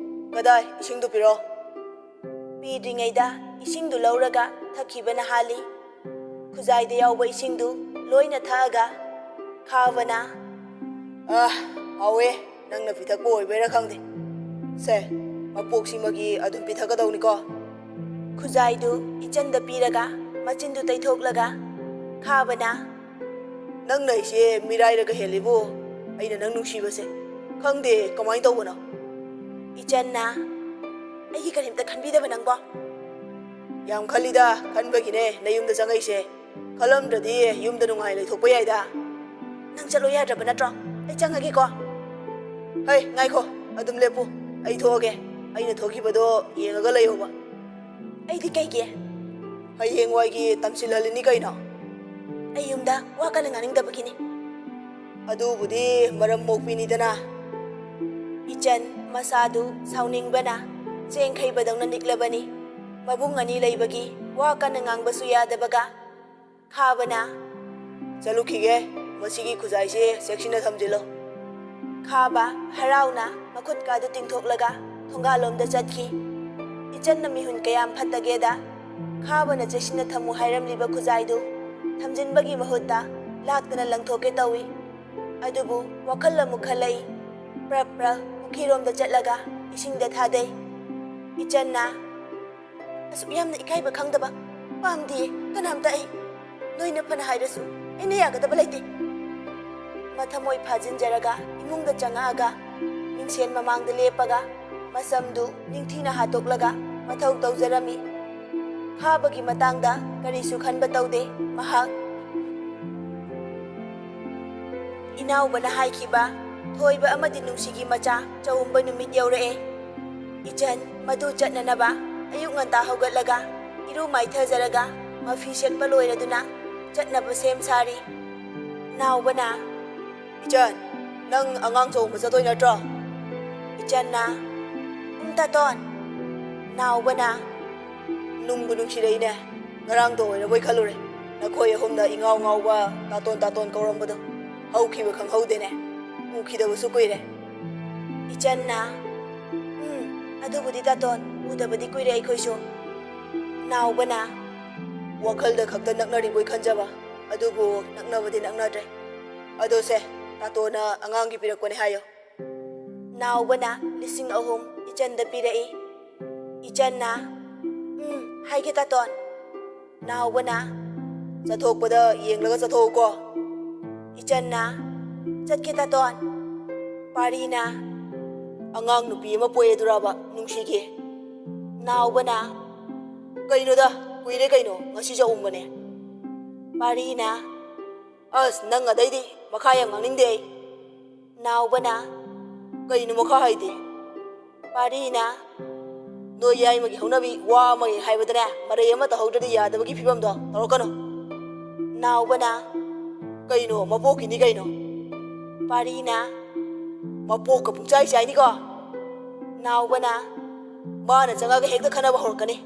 ꯀꯗꯥꯏ, ꯏꯁꯤꯡꯗꯨ ꯄꯤꯔꯣ"꯫ ꯄꯤꯗ꯭ꯔꯤꯉꯩꯗ ꯏꯁꯤꯡꯗꯨ ꯂꯧꯔꯒ ꯊꯛꯈꯤꯕꯅ ꯍꯥꯜꯂꯤ꯫ ꯈꯨꯖꯥꯏꯗ ꯌꯥꯎꯕ ꯏꯁꯤꯡꯗꯨ ꯂꯣꯏꯅ ꯊꯛꯑꯒ ꯈꯥꯕꯅ, "ꯑꯥ, ꯍꯥꯎꯋꯦ, ꯅꯪꯅ ꯄꯤꯊꯛꯄ ꯑꯣꯏꯕꯩꯔꯥ ꯈꯪꯗꯦ꯫ ꯁꯦ, ꯃꯄꯣꯛꯁꯤꯃꯒꯤ ꯑꯗꯨꯝ ꯄꯤꯊꯛꯀꯗꯧꯅꯤꯀꯣ"꯫ ꯈꯨꯖꯥꯏꯗꯨ ꯏꯆꯟꯗ ꯄꯤꯔꯒ ꯃꯆꯤꯟꯗꯨ ꯇꯩꯊꯣꯛꯂꯒ ꯈꯥꯕꯅ, "ꯅꯪꯅ ꯑꯩꯁꯦ ꯃꯤꯔꯥꯏꯔꯒ ꯍꯦꯜꯂꯤꯕꯨ, ꯑꯩꯅ ꯅꯪ ꯅꯨꯡꯁꯤꯕꯁꯦ꯫ ꯈꯪꯗꯦ ꯀꯃꯥꯏꯅ ꯇꯧꯕꯅꯣ"꯫ ꯏꯆꯟꯅ, "ꯑꯩꯒꯤ ꯀꯔꯤꯝꯇ ꯈꯟꯕꯤꯗꯕ ꯅꯪꯕꯣ?" "ꯌꯥꯝ ꯈꯜꯂꯤꯗ, ꯈꯟꯕꯒꯤꯅꯦ ꯅꯌꯨꯝꯗ ꯆꯪꯉꯛꯏꯁꯦ꯫ ꯈꯜꯂꯝꯗ꯭ꯔꯗꯤ ꯌꯨꯝꯗ ꯅꯨꯡꯉꯥꯏ ꯂꯩꯊꯣꯛꯄ ꯌꯥꯏꯗ"꯫ "ꯅꯪ ꯆꯠꯂꯣ ꯌꯥꯗ꯭ꯔꯕ ꯅꯠꯇ꯭ꯔꯣ? ꯑꯩ ꯆꯪꯉꯒꯦꯀꯣ"꯫ "ꯍꯩ, ꯉꯥꯏꯈꯣ, ꯑꯗꯨꯝ ꯂꯦꯞꯄꯨ꯫ ꯑꯩ ꯊꯣꯛꯑꯒꯦ꯫ ꯑꯩꯅ ꯊꯣꯛꯈꯤꯕꯗꯣ ꯌꯦꯡꯉꯒ ꯂꯩꯌꯣꯕ"꯫ "ꯑꯩꯗꯤ ꯀꯩꯒꯤ?" "ꯍꯌꯦꯡꯋꯥꯏꯒꯤ ꯇꯝꯁꯤꯜꯍꯜꯂꯤꯅꯤ ꯀꯩꯅꯣ"꯫ "ꯑꯩ ꯌꯨꯝꯗ ꯋꯥ ꯀꯟꯅ ꯉꯥꯡꯅꯤꯡꯗꯕꯒꯤꯅꯤ"꯫ "ꯑꯗꯨꯕꯨꯗꯤ ꯃꯔꯝ ꯃꯣꯛꯄꯤꯅꯤꯗꯅ"꯫ ꯏꯆꯟ ꯃꯁꯥꯗꯨ ꯁꯥꯎꯅꯤꯡꯕꯅ ꯆꯦꯡꯈꯩꯕꯗꯧꯅ ꯅꯤꯛꯂꯕꯅꯤ꯫ ꯃꯕꯨꯡ ꯑꯅꯤ ꯂꯩꯕꯒꯤ ꯋꯥ ꯀꯟꯅ ꯉꯥꯡꯕꯁꯨ ꯌꯥꯗꯕꯒ ꯈꯥꯕꯅ, "ꯆꯠꯂꯨꯈꯤꯒꯦ, ꯃꯁꯤꯒꯤ ꯈꯨꯖꯥꯏꯁꯦ ꯆꯦꯛꯁꯤꯟꯅ ꯊꯝꯖꯤꯜꯂꯣ"꯫ ꯈꯥꯕ ꯍꯔꯥꯎꯅ ꯃꯈꯨꯠꯀꯥꯗꯨ ꯇꯤꯡꯊꯣꯛꯂꯒ ꯊꯣꯡꯒꯥꯜꯂꯣꯝꯗ ꯆꯠꯈꯤ꯫ ꯏꯆꯟꯅ ꯃꯤꯍꯨꯟ ꯀꯌꯥꯝ ꯐꯠꯇꯒꯦꯗ, ꯈꯥꯕꯅ ꯆꯦꯛꯁꯤꯟꯅ ꯊꯝꯃꯨ ꯍꯥꯏꯔꯝꯂꯤꯕ ꯈꯨꯖꯥꯏꯗꯨ ꯊꯝꯖꯤꯟꯕꯒꯤ ꯃꯍꯨꯠꯇ ꯂꯥꯛꯇꯅ ꯂꯪꯊꯣꯛꯀꯦ ꯇꯧꯏ꯫ ꯑꯗꯨꯕꯨ ꯋꯥꯈꯜ ꯑꯃꯨꯛ ꯈꯜꯂꯛꯏ꯫ ꯄ꯭ꯔꯞ ꯄ꯭ꯔꯞ ꯄꯨꯈ꯭ꯔꯤꯔꯣꯝꯗ ꯆꯠꯂꯒ ꯏꯁꯤꯡꯗ ꯊꯥꯗꯩ꯫ ꯏꯆꯟꯅ, ꯑꯁꯨꯛ ꯌꯥꯝꯅ ꯏꯀꯥꯏꯕ ꯈꯪꯗꯕ? ꯄꯥꯝꯗꯤꯌꯦ ꯀꯅꯥꯝꯇ ꯑꯩ꯫ ꯅꯣꯏꯅ ꯐꯅ ꯍꯥꯏꯔꯁꯨ ꯑꯩꯅ ꯌꯥꯒꯗꯕ ꯂꯩꯇꯦ꯫ ꯃꯊꯃꯣꯏ ꯐꯥꯖꯤꯟꯖꯔꯒ ꯏꯃꯨꯡꯗ ꯆꯪꯉꯛꯑꯒ ꯃꯤꯡꯁꯦꯟ ꯃꯃꯥꯡꯗ ꯂꯦꯞꯄꯒ ꯃꯁꯝꯗꯨ ꯅꯤꯡꯊꯤꯅ ꯍꯥꯠꯇꯣꯛꯂꯒ ꯃꯊꯧ ꯇꯧꯖꯔꯝꯃꯤ꯫ ꯈꯥꯕꯒꯤ ꯃꯇꯥꯡꯗ ꯀꯔꯤꯁꯨ ꯈꯟꯕ ꯇꯧꯗꯦ ꯃꯍꯥꯛ꯫ ꯏꯅꯥꯎꯕꯅ ꯍꯥꯏꯈꯤꯕ ꯊꯣꯏꯕ ꯑꯃꯗꯤ ꯅꯨꯡꯁꯤꯒꯤ ꯃꯆꯥ ꯆꯥꯎꯝꯕ ꯅꯨꯃꯤꯠ ꯌꯧꯔꯛꯑꯦ꯫ ꯏꯆꯟ ꯃꯗꯨ ꯆꯠꯅꯅꯕ ꯑꯌꯨꯛ ꯉꯟꯇꯥ ꯍꯧꯒꯠꯂꯒ ꯏꯔꯨ ꯃꯥꯏꯊꯖꯔꯒ ꯃꯐꯤ ꯁꯦꯠꯄ ꯂꯣꯏꯔꯗꯨꯅ ꯆꯠꯅꯕ ꯁꯦꯝ ꯁꯥꯔꯤ꯫ ꯅꯥꯎꯕꯅ, "ꯏꯆꯟ, ꯅꯪ ꯑꯉꯥꯡ ꯆꯥꯎꯝꯕ ꯆꯠꯇꯣꯏ ꯅꯠꯇ꯭ꯔꯣ?" ꯏꯆꯟꯅ, "ꯎꯝ, ꯇꯥꯇꯣꯟ꯫" ꯅꯥꯎꯕꯅ, "ꯅꯨꯡꯕꯨ ꯅꯨꯡꯁꯤꯔꯛꯏꯅꯦ꯫ ꯉꯔꯥꯡꯗꯣ ꯑꯣꯏꯔꯕꯣꯏ ꯈꯜꯂꯨꯔꯦ꯫ ꯅꯈꯣꯏ ꯑꯍꯨꯝꯅ ꯏꯉꯥꯎ ꯉꯥꯎꯕ ꯇꯥꯇꯣꯟ ꯇꯥꯇꯣꯟ ꯀꯧꯔꯝꯕꯗꯣ꯫ ꯍꯧꯈꯤꯕ ꯈꯪꯍꯧꯗꯦꯅꯦ꯫ ꯎꯈꯤꯗꯕꯁꯨ ꯀꯨꯏꯔꯦ꯫" ꯏꯆꯟꯅ, "ꯎꯝ, ꯑꯗꯨꯕꯨꯗꯤ ꯇꯥꯇꯣꯟ, ꯎꯗꯕꯗꯤ ꯀꯨꯏꯔꯦ ꯑꯩꯈꯣꯏꯁꯨ꯫" ꯅꯥꯎꯕꯅ, "ꯋꯥꯈꯜꯗ ꯈꯛꯇ ꯅꯛꯅꯔꯤꯕꯣꯏ ꯈꯟꯖꯕ, ꯑꯗꯨꯕꯨ ꯅꯛꯅꯕꯗꯤ ꯅꯛꯅꯗ꯭ꯔꯦ꯫ ꯑꯗꯣ ꯁꯦ, ꯇꯥꯇꯣꯅ ꯑꯉꯥꯡꯒꯤ ꯄꯤꯔꯛꯄꯅꯦ ꯍꯥꯏꯌꯣ꯫" ꯅꯥꯎꯕꯅ ꯂꯤꯁꯤꯡ ꯑꯍꯨꯝ ꯏꯆꯟꯗ ꯄꯤꯔꯛꯏ꯫ ꯏꯆꯟꯅ, "ꯎꯝ, ꯍꯥꯏꯒꯦ ꯇꯥꯇꯣꯟ꯫" ꯅꯥꯎꯕꯅ, "ꯆꯠꯊꯣꯛꯄꯗ ꯌꯦꯡꯂꯒ ꯆꯠꯊꯣꯛꯎꯀꯣ꯫" ꯏꯆꯟꯅ, "ꯆꯠꯀꯦ ꯇꯥꯇꯣꯟ꯫" ꯄꯥꯔꯤꯅ, "ꯑꯉꯥꯡ ꯅꯨꯄꯤ ꯑꯃ ꯄꯣꯛꯑꯦ ꯑꯗꯨꯔꯕ ꯅꯨꯡꯁꯤꯒꯦ?" ꯅꯥꯎꯕꯅ, "ꯀꯩꯅꯣꯗ, ꯀꯨꯏꯔꯦ ꯀꯩꯅꯣ, ꯉꯁꯤ ꯆꯥꯛꯎꯝꯕꯅꯦ꯫" ꯄꯥꯔꯤꯅ, "ꯑꯁ, ꯅꯪ ꯑꯗꯩꯗꯤ ꯃꯈꯥ ꯌꯥꯝ ꯉꯥꯡꯅꯤꯡꯗꯦ ꯑꯩ꯫" ꯅꯥꯎꯕꯅ, "ꯀꯩꯅꯣ ꯃꯈꯥ ꯍꯥꯏꯗꯤ?" ꯄꯥꯔꯤꯅ, "ꯅꯣꯏ ꯌꯥꯏꯃꯒꯤ ꯍꯧꯅꯕꯤ ꯋꯥ ꯑꯃ ꯍꯦꯛ ꯍꯥꯏꯕꯗꯅꯦ, ꯃꯔꯩ ꯑꯃ ꯇꯧꯍꯧꯗ꯭ꯔꯗꯤ ꯌꯥꯗꯕꯒꯤ ꯐꯤꯕꯝꯗꯣ ꯇꯧꯔꯛꯀꯅꯨ꯫" ꯅꯥꯎꯕꯅ, "ꯀꯩꯅꯣ, ꯃꯄꯣꯛꯀꯤꯅꯤ ꯀꯩꯅꯣ꯫" ꯄꯥꯔꯤꯅ, "ꯃꯄꯣꯛꯀ ꯄꯨꯡꯆꯥꯏ ꯆꯥꯏꯅꯤꯀꯣ꯫" ꯅꯥꯎꯕꯅ, "ꯃꯥꯅ ꯆꯪꯉꯒ ꯍꯦꯛꯇ ꯈꯟꯅꯕ ꯍꯧꯔꯛꯀꯅꯤ꯫"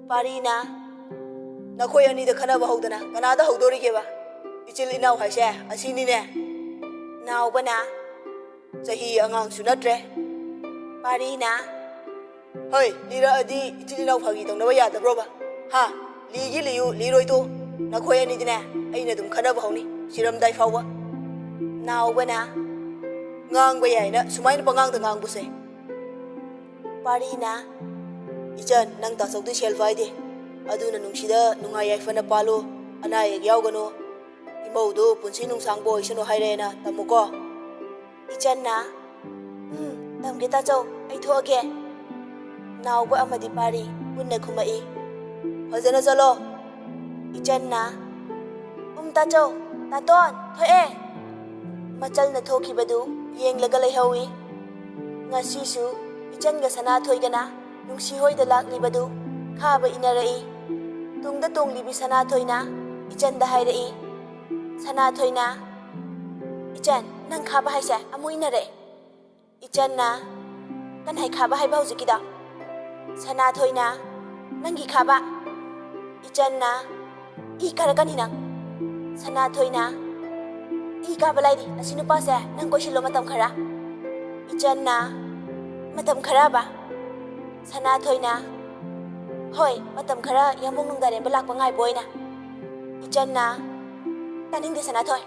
ꯄꯥꯔꯤꯅ, "ꯅꯈꯣꯏ ꯑꯅꯤꯗ ꯈꯟꯅꯕ ꯍꯧꯗꯅ ꯀꯅꯥꯗ ꯍꯧꯗꯣꯔꯤꯒꯦꯕ? ꯏꯆꯤꯜ ꯏꯅꯥꯎ ꯍꯥꯏꯁꯦ ꯑꯁꯤꯅꯤꯅꯦ꯫" ꯅꯥꯎꯕꯅ, "ꯆꯍꯤ ꯑꯉꯥꯡꯁꯨ ꯅꯠꯇ꯭ꯔꯦ꯫" ꯄꯥꯔꯤꯅ, "ꯍꯣꯏ, ꯂꯤꯔꯛꯑꯗꯤ ꯏꯆꯤꯜ ꯏꯅꯥꯎ ꯐꯥꯒꯤ ꯇꯧꯅꯕ ꯌꯥꯗꯕ꯭ꯔꯣꯕ? ꯍꯥ? ꯂꯤꯒꯤ ꯂꯤꯌꯨ, ꯂꯤꯔꯣꯏ ꯇꯣ꯫ ꯅꯈꯣꯏ ꯑꯅꯤꯗꯤꯅꯦ, ꯑꯩꯅ ꯑꯗꯨꯝ ꯈꯟꯅꯕ ꯍꯧꯅꯤ, ꯁꯤꯔꯝꯗꯥꯏ ꯐꯥꯎꯕ꯫" ꯅꯥꯎꯕꯅ, "ꯉꯥꯡꯕ ꯌꯥꯏꯅ ꯁꯨꯃꯥꯏꯅ ꯄꯉꯥꯡꯗ ꯉꯥꯡꯕꯁꯦ꯫" ꯄꯥꯔꯤꯅ, "ꯏꯆꯟ, ꯅꯪ ꯇꯥꯆꯧꯗꯤ ꯁꯦꯜ ꯄꯥꯏꯗꯦ, ꯑꯗꯨꯅ ꯅꯨꯡꯁꯤꯗ ꯅꯨꯡꯉꯥꯏ ꯌꯥꯏꯐꯅ ꯄꯥꯜꯂꯨ, ꯑꯅꯥ ꯑꯌꯦꯛ ꯌꯥꯎꯒꯅꯨ, ꯏꯃꯧꯗꯨ ꯄꯨꯟꯁꯤ ꯅꯨꯡꯁꯥꯡꯕ ꯑꯣꯏꯁꯅꯨ ꯍꯥꯏꯔꯦꯅ ꯇꯝꯃꯨꯀꯣ꯫" ꯏꯆꯟꯅ, "ꯎꯝ, ꯇꯝꯒꯦ ꯇꯥꯆꯧ, ꯑꯩ ꯊꯣꯛꯑꯒꯦ꯫" ꯅꯥꯎꯕ ꯑꯃꯗꯤ ꯄꯥꯔꯤ ꯄꯨꯟꯅ ꯈꯨꯝꯃꯛꯏ, "ꯐꯖꯅ ꯆꯠꯂꯣ꯫" ꯏꯆꯟꯅ, "ꯎꯝ ꯇꯥꯆꯧ, ꯇꯥꯇꯣꯟ, ꯊꯣꯛꯑꯦ꯫" ꯃꯆꯜꯅ ꯊꯣꯛꯈꯤꯕꯗꯨ ꯌꯦꯡꯂꯒ ꯂꯩꯍꯧꯏ꯫ ꯉꯁꯤꯁꯨ ꯏꯆꯟꯒ ꯁꯅꯥꯊꯣꯏꯒꯅ ꯅꯨꯡꯁꯤ ꯍꯣꯏꯗ ꯂꯥꯛꯂꯤꯕꯗꯨ ꯈꯥꯕ ꯏꯟꯅꯔꯛꯏ꯫ ꯇꯨꯡꯗ ꯇꯣꯡꯂꯤꯕꯤ ꯁꯅꯥꯊꯣꯏꯅ ꯏꯆꯟꯗ ꯍꯥꯏꯔꯛꯏ꯫ ꯁꯅꯥꯊꯣꯏꯅ, "ꯏꯆꯟ, ꯅꯪ ꯈꯥꯕ ꯍꯥꯏꯁꯦ ꯑꯃꯨꯛ ꯏꯟꯅꯔꯛꯑꯦ꯫" ꯏꯆꯟꯅ, "ꯀꯅꯥꯏ ꯈꯥꯕ ꯍꯥꯏꯕ ꯍꯧꯖꯤꯛꯀꯤꯗꯣ?" ꯁꯅꯥꯊꯣꯏꯅ, "ꯅꯪꯒꯤ ꯈꯥꯕ꯫" ꯏꯆꯟꯅ, "ꯏ ꯀꯥꯔꯛꯀꯅꯤ ꯅꯪ꯫" ꯁꯅꯥꯊꯣꯏꯅ, "ꯏ ꯀꯥꯕ ꯂꯥꯏꯔꯤ, ꯑꯁꯤ ꯅꯨꯄꯥꯁꯦ ꯅꯪ ꯀꯣꯏꯁꯤꯜꯂꯣ ꯃꯇꯝ ꯈꯔ꯫" ꯏꯆꯟꯅ, "ꯃꯇꯝ ꯈꯔꯕ?" ꯁꯅꯥꯊꯣꯏꯅ, "ꯍꯣꯏ, ꯃꯇꯝ ꯈꯔ ꯌꯥꯝꯕꯨꯡ ꯅꯨꯡꯗꯥꯔꯦꯝꯕ ꯂꯥꯛꯄ ꯉꯥꯏꯕ ꯑꯣꯏꯅ꯫" ꯏꯆꯟꯅ, "ꯇꯥꯅꯤꯡꯗꯦ ꯁꯅꯥꯊꯣꯏ꯫"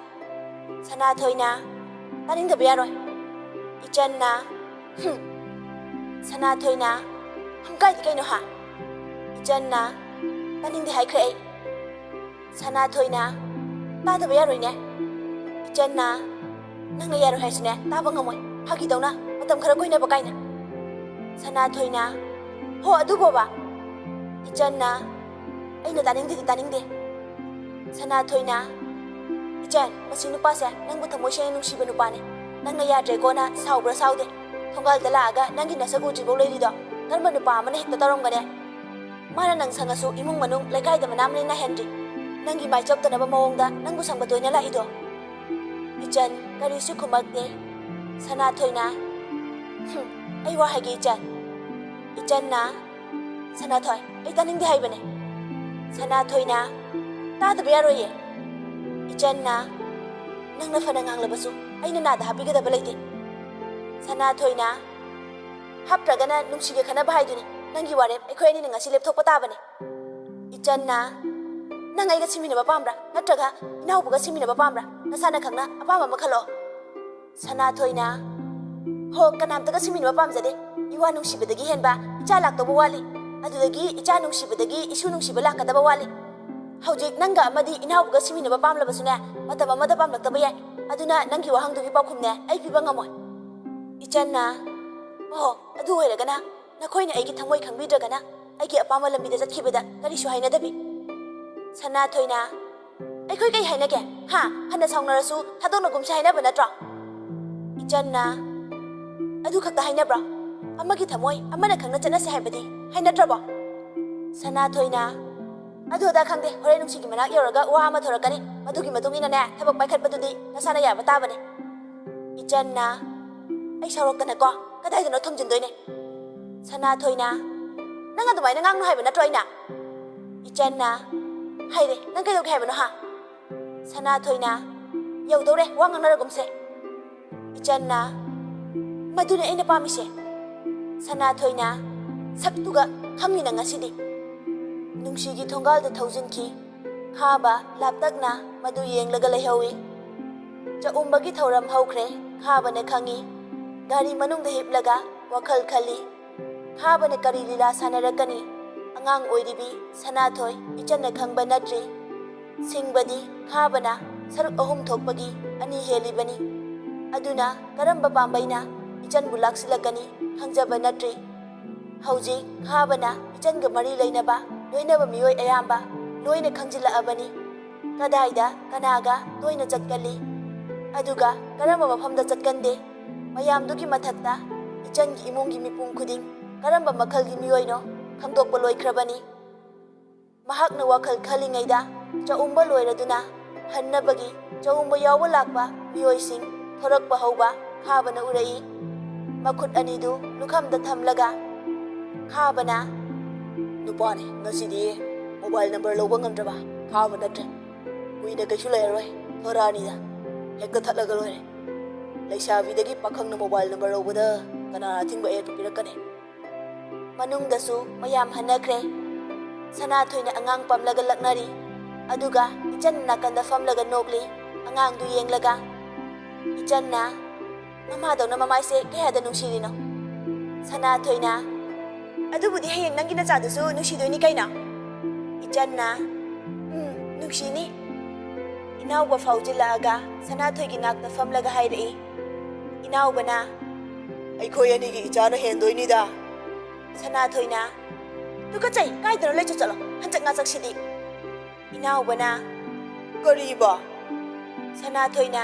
ꯁꯅꯥꯊꯣꯏꯅ, "ꯇꯥꯅꯤꯡꯗꯕ ꯌꯥꯔꯣꯏ꯫" ꯏꯆꯟꯅ, "ꯍꯨꯝ꯫" ꯁꯅꯥꯊꯣꯏꯅ, "ꯍꯨꯝ ꯀꯥꯏꯗꯤ ꯀꯩꯅꯣ ꯍꯥ?" ꯏꯆꯟꯅ, "ꯇꯥꯅꯤꯡꯗꯦ ꯍꯥꯏꯈ꯭ꯔꯦ ꯑꯩ꯫" ꯁꯅꯥꯊꯣꯏꯅ, "ꯇꯥꯗꯕ ꯌꯥꯔꯣꯏꯅꯦ꯫" ꯏꯆꯟꯅ, "ꯅꯪꯅ ꯌꯥꯔꯣꯏ ꯍꯥꯏꯁꯨꯅꯦ, ꯇꯥꯕ ꯉꯝꯃꯣꯏ꯫ ꯐꯥꯒꯤꯗꯧꯅ ꯃꯇꯝ ꯈꯔ ꯀꯣꯏꯅꯕ ꯀꯥꯏꯅ꯫" ꯁꯅꯥꯊꯣꯏꯅ, "ꯍꯣ, ꯑꯗꯨꯕꯣꯕ?" ꯏꯆꯟꯅ, "ꯑꯩꯅ ꯇꯥꯅꯤꯡꯗꯦꯗꯤ ꯇꯥꯅꯤꯡꯗꯦ꯫" ꯁꯅꯥꯊꯣꯏꯅ, "ꯏꯆꯟ, ꯃꯁꯤ ꯅꯨꯄꯥꯁꯦ ꯅꯪꯕꯨ ꯊꯃꯣꯏ ꯁꯦꯡꯅ ꯅꯨꯡꯁꯤꯕ ꯅꯨꯄꯥꯅꯦ꯫ ꯅꯪꯅ ꯌꯥꯗ꯭ꯔꯦꯀꯣꯅ ꯁꯥꯎꯕ꯭ꯔꯥ ꯁꯥꯎꯗꯦ? ꯊꯣꯡꯒꯥꯜꯗ ꯂꯥꯛꯑꯒ ꯅꯪꯒꯤ ꯅꯁꯛ ꯎꯗ꯭ꯔꯤꯐꯥꯎ ꯂꯩꯔꯤꯗꯣ ꯀꯔꯝꯕ ꯅꯨꯄꯥ ꯑꯃꯅ ꯍꯦꯛꯇ ꯇꯧꯔꯝꯒꯅꯤ? ꯃꯥꯅ ꯅꯪ ꯁꯪꯉꯁꯨ ꯏꯃꯨꯡ ꯃꯅꯨꯡ ꯂꯩꯀꯥꯏꯗ ꯃꯅꯥ ꯃꯅꯤꯟ ꯅꯥꯏꯍꯟꯗ꯭ꯔꯤ꯫ ꯅꯪꯒꯤ ꯃꯥꯏ ꯆꯞꯇꯅꯕ ꯃꯑꯣꯡꯗ ꯅꯪꯕꯨ ꯁꯪꯕ ꯇꯣꯏꯅ ꯂꯥꯛꯏꯗꯣ꯫" ꯏꯆꯟ ꯀꯔꯤꯁꯨ ꯈꯨꯝꯃꯛꯇꯦ꯫ ꯁꯅꯥꯊꯣꯏꯅ, "ꯍꯨꯝ, ꯑꯩ ꯋꯥ ꯍꯥꯏꯒꯦ ꯏꯆꯟ꯫" ꯏꯆꯟꯅ, "ꯁꯅꯥꯊꯣꯏ, ꯑꯩ ꯇꯥꯅꯤꯡꯗꯦ ꯍꯥꯏꯕꯅꯦ꯫" ꯁꯅꯥꯊꯣꯏꯅ, "ꯇꯥꯗꯕ ꯌꯥꯔꯣꯏꯌꯦ꯫" ꯏꯆꯟꯅ, "ꯅꯪꯅ ꯐꯅ ꯉꯥꯡꯂꯕꯁꯨ ꯑꯩꯅ ꯅꯥꯗ ꯍꯥꯞꯄꯤꯒꯗꯕ ꯂꯩꯇꯦ꯫" ꯁꯅꯥꯊꯣꯏꯅ, "ꯍꯥꯞꯇ꯭ꯔꯒꯅ ꯅꯨꯡꯁꯤꯒꯦ ꯈꯟꯅꯕ ꯍꯥꯏꯗꯨꯅꯤ꯫ ꯅꯪꯒꯤ ꯋꯥꯔꯦꯞ ꯑꯩꯈꯣꯏ ꯑꯅꯤꯅ ꯉꯁꯤ ꯂꯦꯞꯊꯣꯛꯄ ꯇꯥꯕꯅꯤ꯫" ꯏꯆꯟꯅ, "ꯅꯪ ꯑꯩꯒ ꯁꯤꯃꯤꯟꯅꯕ ꯄꯥꯝꯕ꯭ꯔꯥ, ꯅꯠꯇ꯭ꯔꯒ ꯏꯅꯥꯎꯕꯒ ꯁꯤꯃꯤꯟꯅꯕ ꯄꯥꯝꯕ꯭ꯔꯥ? ꯅꯁꯥꯅ ꯈꯪꯅ ꯑꯄꯥꯝꯕ ꯑꯃ ꯈꯜꯂꯛꯑꯣ꯫" ꯁꯅꯥꯊꯣꯏꯅ, "ꯍꯣ, ꯀꯅꯥꯝꯇꯒ ꯁꯤꯃꯤꯟꯅꯕ ꯄꯥꯝꯖꯗꯦ꯫ ꯏꯋꯥ ꯅꯨꯡꯁꯤꯕꯗꯒꯤ ꯍꯦꯟꯕ ꯏꯆꯥ ꯂꯥꯛꯇꯧꯕ ꯋꯥꯠꯂꯤ꯫" ꯑꯗꯨꯗꯒꯤ ꯏꯆꯥ ꯅꯨꯡꯁꯤꯕꯗꯒꯤ ꯏꯁꯨ ꯅꯨꯡꯁꯤꯕ ꯂꯥꯛꯀꯗꯕ ꯋꯥꯠꯂꯤ꯫ ꯍꯧꯖꯤꯛ ꯅꯪꯒ ꯑꯃꯗꯤ ꯏꯅꯥꯎꯕꯒ ꯁꯤꯃꯤꯟꯅꯕ ꯄꯥꯝꯂꯕꯁꯨꯅꯦ, ꯃꯇꯝ ꯑꯃꯗ ꯄꯥꯝꯂꯛꯇꯕ ꯌꯥꯏ꯫ ꯑꯗꯨꯅ ꯅꯪꯒꯤ ꯋꯥꯍꯪꯗꯨꯒꯤ ꯄꯥꯎꯈꯨꯝꯅꯦ ꯑꯩ ꯄꯤꯕ ꯉꯝꯃꯣꯏ꯫ ꯏꯆꯟꯅ, "ꯑꯣ, ꯑꯗꯨ ꯑꯣꯏꯔꯒꯅ ꯅꯈꯣꯏꯅ ꯑꯩꯒꯤ ꯊꯃꯣꯏ ꯈꯪꯕꯤꯗ꯭ꯔꯒꯅ ꯑꯩꯒꯤ ꯑꯄꯥꯝꯕ ꯂꯝꯕꯤꯗ ꯆꯠꯈꯤꯕꯗ ꯀꯔꯤꯁꯨ ꯍꯥꯏꯅꯗꯕꯤ?" ꯁꯅꯥꯊꯣꯏꯅ, "ꯑꯩꯈꯣꯏ ꯀꯩ ꯍꯥꯏꯅꯒꯦ? ꯍꯥ? ꯐꯅ ꯁꯥꯎꯅꯔꯁꯨ ꯊꯥꯗꯣꯛꯅꯒꯨꯝꯁꯦ ꯍꯥꯏꯅꯕ ꯅꯠꯇ꯭ꯔꯣ?" ꯏꯆꯟꯅ, "ꯑꯗꯨ ꯈꯛꯇ ꯍꯥꯏꯅꯕ꯭ꯔꯣ? ꯑꯃꯒꯤ ꯊꯃꯣꯏ ꯑꯃꯅ ꯈꯪꯅ ꯆꯠꯅꯁꯦ ꯍꯥꯏꯕꯗꯤ ꯍꯥꯏꯅꯗ꯭ꯔꯕꯣ?" ꯁꯅꯥꯊꯣꯏꯅ, "ꯑꯗꯨ ꯑꯗꯥ ꯈꯪꯗꯦ, ꯍꯣꯔꯦꯟ ꯅꯨꯡꯁꯤꯒꯤ ꯃꯅꯥꯛ ꯌꯧꯔꯒ ꯋꯥ ꯑꯃ ꯊꯣꯔꯛꯀꯅꯤ, ꯃꯗꯨꯒꯤ ꯃꯇꯨꯡ ꯏꯟꯅꯅꯦ ꯊꯕꯛ ꯄꯥꯏꯈꯠꯄꯗꯨꯗꯤ ꯅꯁꯥꯅ ꯌꯥꯕ ꯇꯥꯕꯅꯤ꯫" ꯏꯆꯟꯅ, "ꯑꯩ ꯁꯥꯎꯔꯛꯇꯅꯀꯣ ꯀꯗꯥꯏꯗꯅꯣ ꯊꯣꯝꯖꯤꯟꯗꯣꯏꯅꯦ꯫" ꯁꯅꯥꯊꯣꯏꯅ, "ꯅꯪ ꯑꯗꯨꯃꯥꯏꯅ ꯉꯥꯡꯅꯨ ꯍꯥꯏꯕ ꯅꯠꯇ꯭ꯔꯣ ꯑꯩꯅ?" ꯏꯆꯟꯅ, "ꯍꯥꯏꯔꯦ, ꯅꯪ ꯀꯩꯗꯧꯒꯦ ꯍꯥꯏꯕꯅꯣ, ꯍꯥ?" ꯁꯅꯥꯊꯣꯏꯅ, "ꯌꯧꯗꯧꯔꯦ, ꯋꯥ ꯉꯥꯡꯅꯔꯒꯨꯝꯁꯦ꯫" ꯏꯆꯟꯅ, "ꯃꯗꯨꯅꯦ ꯑꯩꯅ ꯄꯥꯝꯃꯤꯁꯦ꯫" ꯁꯅꯥꯊꯣꯏꯅ, "ꯁꯛꯇꯨꯒ ꯈꯪꯅꯤꯅ ꯉꯁꯤꯗꯤ꯫" ꯅꯨꯡꯁꯤꯒꯤ ꯊꯣꯡꯒꯥꯜꯗ ꯊꯧꯖꯤꯟꯈꯤ꯫ ꯈꯥꯕ ꯂꯥꯞꯇꯛꯅ ꯃꯗꯨ ꯌꯦꯡꯂꯒ ꯂꯩꯍꯧꯏ꯫ ꯆꯥꯛꯎꯝꯕꯒꯤ ꯊꯧꯔꯝ ꯍꯧꯈ꯭ꯔꯦ꯫ ꯈꯥꯕꯅ ꯈꯪꯏ꯫ ꯒꯥꯔꯤ ꯃꯅꯨꯡꯗ ꯍꯤꯞꯂꯒ ꯋꯥꯈꯜ ꯈꯜꯂꯤ꯫ ꯈꯥꯕꯅ ꯀꯔꯤ ꯂꯤꯂꯥ ꯁꯥꯟꯅꯔꯛꯀꯅꯤ? ꯑꯉꯥꯡ ꯑꯣꯏꯔꯤꯕꯤ ꯁꯅꯥꯊꯣꯏ ꯏꯆꯟꯅ ꯈꯪꯕ ꯅꯠꯇ꯭ꯔꯤ꯫ ꯁꯤꯡꯕꯗꯤ ꯈꯥꯕꯅ ꯁꯔꯨꯛ ꯑꯍꯨꯝ ꯊꯣꯛꯄꯒꯤ ꯑꯅꯤ ꯍꯦꯜꯂꯤꯕꯅꯤ꯫ ꯑꯗꯨꯅ ꯀꯔꯝꯕ ꯄꯥꯝꯕꯩꯅ ꯏꯆꯟꯕꯨ ꯂꯥꯛꯁꯤꯜꯂꯛꯀꯅꯤ ꯈꯪꯖꯕ ꯅꯠꯇ꯭ꯔꯤ꯫ ꯍꯧꯖꯤꯛ ꯈꯥꯕꯅ ꯏꯆꯟꯒ ꯃꯔꯤ ꯂꯩꯅꯕ ꯂꯣꯏꯅꯕ ꯃꯤꯑꯣꯏ ꯑꯌꯥꯝꯕ ꯂꯣꯏꯅ ꯈꯪꯖꯤꯜꯂꯛꯑꯕꯅꯤ꯫ ꯀꯗꯥꯏꯗ ꯀꯅꯥꯒ ꯇꯣꯏꯅ ꯆꯠꯀꯜꯂꯤ? ꯑꯗꯨꯒ ꯀꯔꯝꯕ ꯃꯐꯝꯗ ꯆꯠꯀꯟꯗꯦ? ꯃꯌꯥꯝꯗꯨꯒꯤ ꯃꯊꯛꯇ ꯏꯆꯟꯒꯤ ꯏꯃꯨꯡꯒꯤ ꯃꯤꯄꯨꯝ ꯈꯨꯗꯤꯡ ꯀꯔꯝꯕ ꯃꯈꯜꯒꯤ ꯃꯤꯑꯣꯏꯅꯣ ꯈꯪꯗꯣꯛꯄ ꯂꯣꯏꯈ꯭ꯔꯕꯅꯤ꯫ ꯃꯍꯥꯛꯅ ꯋꯥꯈꯜ ꯈꯜꯂꯤꯉꯩꯗ ꯆꯥꯛꯎꯝꯕ ꯂꯣꯏꯔꯗꯨꯅ ꯍꯟꯅꯕꯒꯤ ꯆꯥꯛꯎꯝꯕ ꯌꯥꯎꯕ ꯂꯥꯛꯄ ꯃꯤꯑꯣꯏꯁꯤꯡ ꯊꯣꯔꯛꯄ ꯍꯧꯕ ꯈꯥꯕꯅ ꯎꯔꯛꯏ꯫ ꯃꯈꯨꯠ ꯑꯅꯤꯗꯨ ꯂꯨꯈꯝꯗ ꯊꯝꯂꯒ ꯈꯥꯕꯅ, "ꯅꯨꯄꯥꯅꯤ, ꯉꯁꯤꯗꯤ ꯃꯣꯕꯥꯏꯜ ꯅꯝꯕꯔ ꯂꯧꯕ ꯉꯝꯗ꯭ꯔꯕ ꯈꯥꯕ ꯅꯠꯇ꯭ꯔꯦ꯫ ꯀꯨꯏꯅ ꯀꯩꯁꯨ ꯂꯩꯔꯔꯣꯏ, ꯊꯣꯔꯛꯑꯅꯤꯗ꯫ ꯍꯦꯛꯇ ꯊꯠꯂꯒ ꯂꯣꯏꯔꯦ꯫ ꯂꯩꯁꯥꯕꯤꯗꯒꯤ ꯄꯥꯈꯪꯅ ꯃꯣꯕꯥꯏꯜ ꯅꯝꯕꯔ ꯂꯧꯕꯗ ꯀꯅꯥ ꯑꯊꯤꯡꯕ ꯑꯍꯦꯟꯕ ꯄꯤꯔꯛꯀꯅꯤ?" ꯃꯅꯨꯡꯗꯁꯨ ꯃꯌꯥꯝ ꯍꯟꯅꯈ꯭ꯔꯦ꯫ ꯁꯅꯥꯊꯣꯏꯅ ꯑꯉꯥꯡ ꯄꯝꯂꯒ ꯂꯛꯅꯔꯤ꯫ ꯑꯗꯨꯒ ꯏꯆꯟ ꯅꯥꯀꯟꯗ ꯐꯝꯂꯒ ꯅꯣꯛꯂꯤ, ꯑꯉꯥꯡꯗꯨ ꯌꯦꯡꯂꯒ꯫ ꯏꯆꯟꯅ, "ꯃꯃꯥꯗꯧꯅ ꯃꯃꯥꯏꯁꯦ ꯀꯌꯥꯗ ꯅꯨꯡꯁꯤꯔꯤꯅꯣ?" ꯁꯅꯥꯊꯣꯏꯅ, ꯑꯗꯨꯕꯨꯗꯤ ꯍꯌꯦꯡ ꯅꯪꯒꯤ ꯅꯆꯥꯗꯨꯁꯨ ꯅꯨꯡꯁꯤꯗꯣꯏꯅꯤ ꯀꯩꯅꯣ꯫ ꯏꯆꯟꯅ, "ꯎꯝ, ꯅꯨꯡꯁꯤꯅꯤ꯫" ꯏꯅꯥꯎꯕ ꯐꯥꯎꯖꯤꯜꯂꯛꯑꯒ ꯁꯅꯥꯊꯣꯏꯒꯤ ꯅꯥꯛꯇ ꯐꯝꯂꯒ ꯍꯥꯏꯔꯛꯏ꯫ ꯏꯅꯥꯎꯕꯅ, "ꯑꯩꯈꯣꯏ ꯑꯅꯤꯒꯤ ꯏꯆꯥꯅ ꯍꯦꯟꯗꯣꯏꯅꯤꯗ꯫" ꯁꯅꯥꯊꯣꯏꯅ, "ꯇꯨꯀꯠꯆꯩ, ꯀꯥꯏꯗꯅꯣ ꯂꯩꯆꯠ ꯆꯠꯂꯣ, ꯍꯟꯆꯛ ꯉꯥꯆꯛꯁꯤꯗꯤ꯫" ꯏꯅꯥꯎꯕꯅ, "ꯀꯔꯤꯕ?" ꯁꯅꯥꯊꯣꯏꯅ,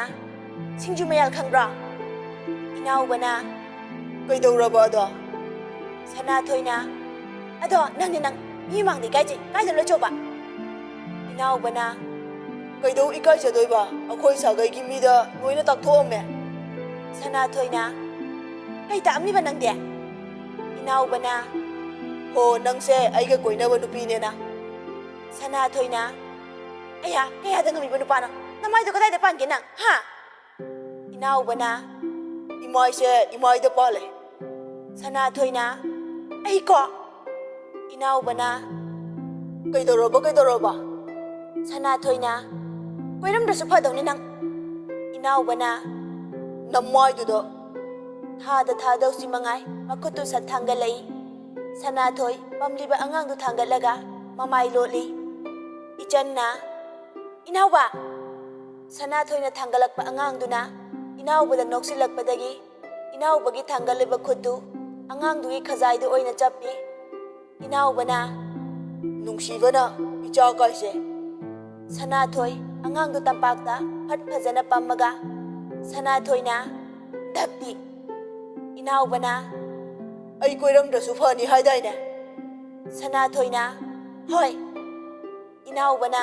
"ꯁꯤꯡꯖꯨ ꯃꯌꯥꯜ ꯈꯪꯕ꯭ꯔꯣ?" ꯏꯅꯥꯎꯕꯅ, "ꯀꯩꯗꯧꯔꯕ ꯑꯗꯣ?" ꯁꯅꯥꯊꯣꯏꯅ, "ꯑꯗꯣ ꯅꯪꯅꯦ ꯅꯪ, ꯃꯤ ꯃꯥꯡꯗ ꯏꯀꯥꯏꯖꯩ, ꯀꯥꯏꯗ ꯂꯣꯏ ꯆꯣꯕ?" ꯏꯅꯥꯎꯕꯅ, "ꯀꯩꯗꯧ ꯏꯀꯥꯏꯖꯗꯣꯏꯕ? ꯑꯩꯈꯣꯏ ꯁꯥꯒꯩꯒꯤ ꯃꯤꯗ ꯂꯣꯏꯅ ꯇꯥꯛꯊꯣꯛꯑꯝꯃꯦ꯫" ꯁꯅꯥꯊꯣꯏꯅ, "ꯀꯩ ꯇꯥꯛꯑꯝꯃꯤꯕ ꯅꯪꯗꯤ?" ꯏꯅꯥꯎꯕꯅ, "ꯍꯣ, ꯅꯪꯁꯦ ꯑꯩꯒ ꯀꯣꯏꯅꯕ ꯅꯨꯄꯤꯅꯦꯅ꯫" ꯁꯅꯥꯊꯣꯏꯅ, "ꯑꯌꯥ, ꯀꯌꯥꯗ ꯉꯝꯃꯤꯕ ꯅꯨꯄꯥꯅꯣ? ꯅꯃꯥꯏꯗꯣ ꯀꯗꯥꯏꯗ ꯄꯥꯟꯒꯦ ꯅꯪ, ꯍꯥ?" ꯏꯅꯥꯎꯕꯅ, "ꯏꯃꯥꯏꯁꯦ ꯏꯃꯥꯏꯗ ꯄꯥꯜꯂꯦ꯫" ꯁꯅꯥꯊꯣꯏꯅ, "ꯑꯩꯀꯣ?" ꯏꯅꯥꯎꯕꯅ, "ꯀꯩꯗꯧꯔꯕ, ꯀꯩꯗꯧꯔꯕ?" ꯁꯅꯥꯊꯣꯏꯅ, "ꯀꯣꯏꯔꯝꯗ꯭ꯔꯁꯨ ꯐꯗꯧꯅꯤ ꯅꯪ꯫" ꯏꯅꯥꯎꯕꯅ, "ꯅꯃꯥꯏꯗꯨꯗ!" ꯊꯥꯗ ꯊꯥꯗꯧꯁꯤ ꯃꯉꯥꯏ ꯃꯈꯨꯠꯇꯨ ꯁꯠ ꯊꯥꯡꯒꯠꯂꯛꯏ꯫ ꯁꯅꯥꯊꯣꯏ ꯄꯝꯂꯤꯕ ꯑꯉꯥꯡꯗꯨ ꯊꯥꯡꯒꯠꯂꯒ ꯃꯃꯥꯏ ꯂꯣꯠꯂꯤ꯫ ꯏꯆꯟꯅ, "ꯏꯅꯥꯎꯕ!" ꯁꯅꯥꯊꯣꯏꯅ ꯊꯥꯡꯒꯠꯂꯛꯄ ꯑꯉꯥꯡꯗꯨꯅ ꯏꯅꯥꯎꯕꯗ ꯅꯣꯛꯁꯤꯜꯂꯛꯄꯗꯒꯤ ꯏꯅꯥꯎꯕꯒꯤ ꯊꯥꯡꯒꯠꯂꯤꯕ ꯈꯨꯠꯇꯨ ꯑꯉꯥꯡꯗꯨꯒꯤ ꯈꯖꯥꯏꯗ ꯑꯣꯏꯅ ꯆꯞꯄꯤ꯫ ꯏꯅꯥꯎꯕꯅ, "ꯅꯨꯡꯁꯤꯕꯅ ꯏꯆꯥ ꯀꯥꯏꯁꯦ꯫" ꯁꯅꯥꯊꯣꯏ ꯑꯉꯥꯡꯗꯨ ꯇꯝꯄꯥꯛꯇ ꯐꯠ ꯐꯖꯅ ꯄꯝꯃꯒ ꯁꯅꯥꯊꯣꯏꯅ ꯙꯞꯄꯤ꯫ ꯏꯅꯥꯎꯕꯅ, "ꯑꯩ ꯀꯣꯏꯔꯝꯗ꯭ꯔꯁꯨ ꯐꯅꯤ ꯍꯥꯏꯗꯥꯏꯅꯦ?" ꯁꯅꯥꯊꯣꯏꯅ, "ꯍꯣꯏ꯫" ꯏꯅꯥꯎꯕꯅ,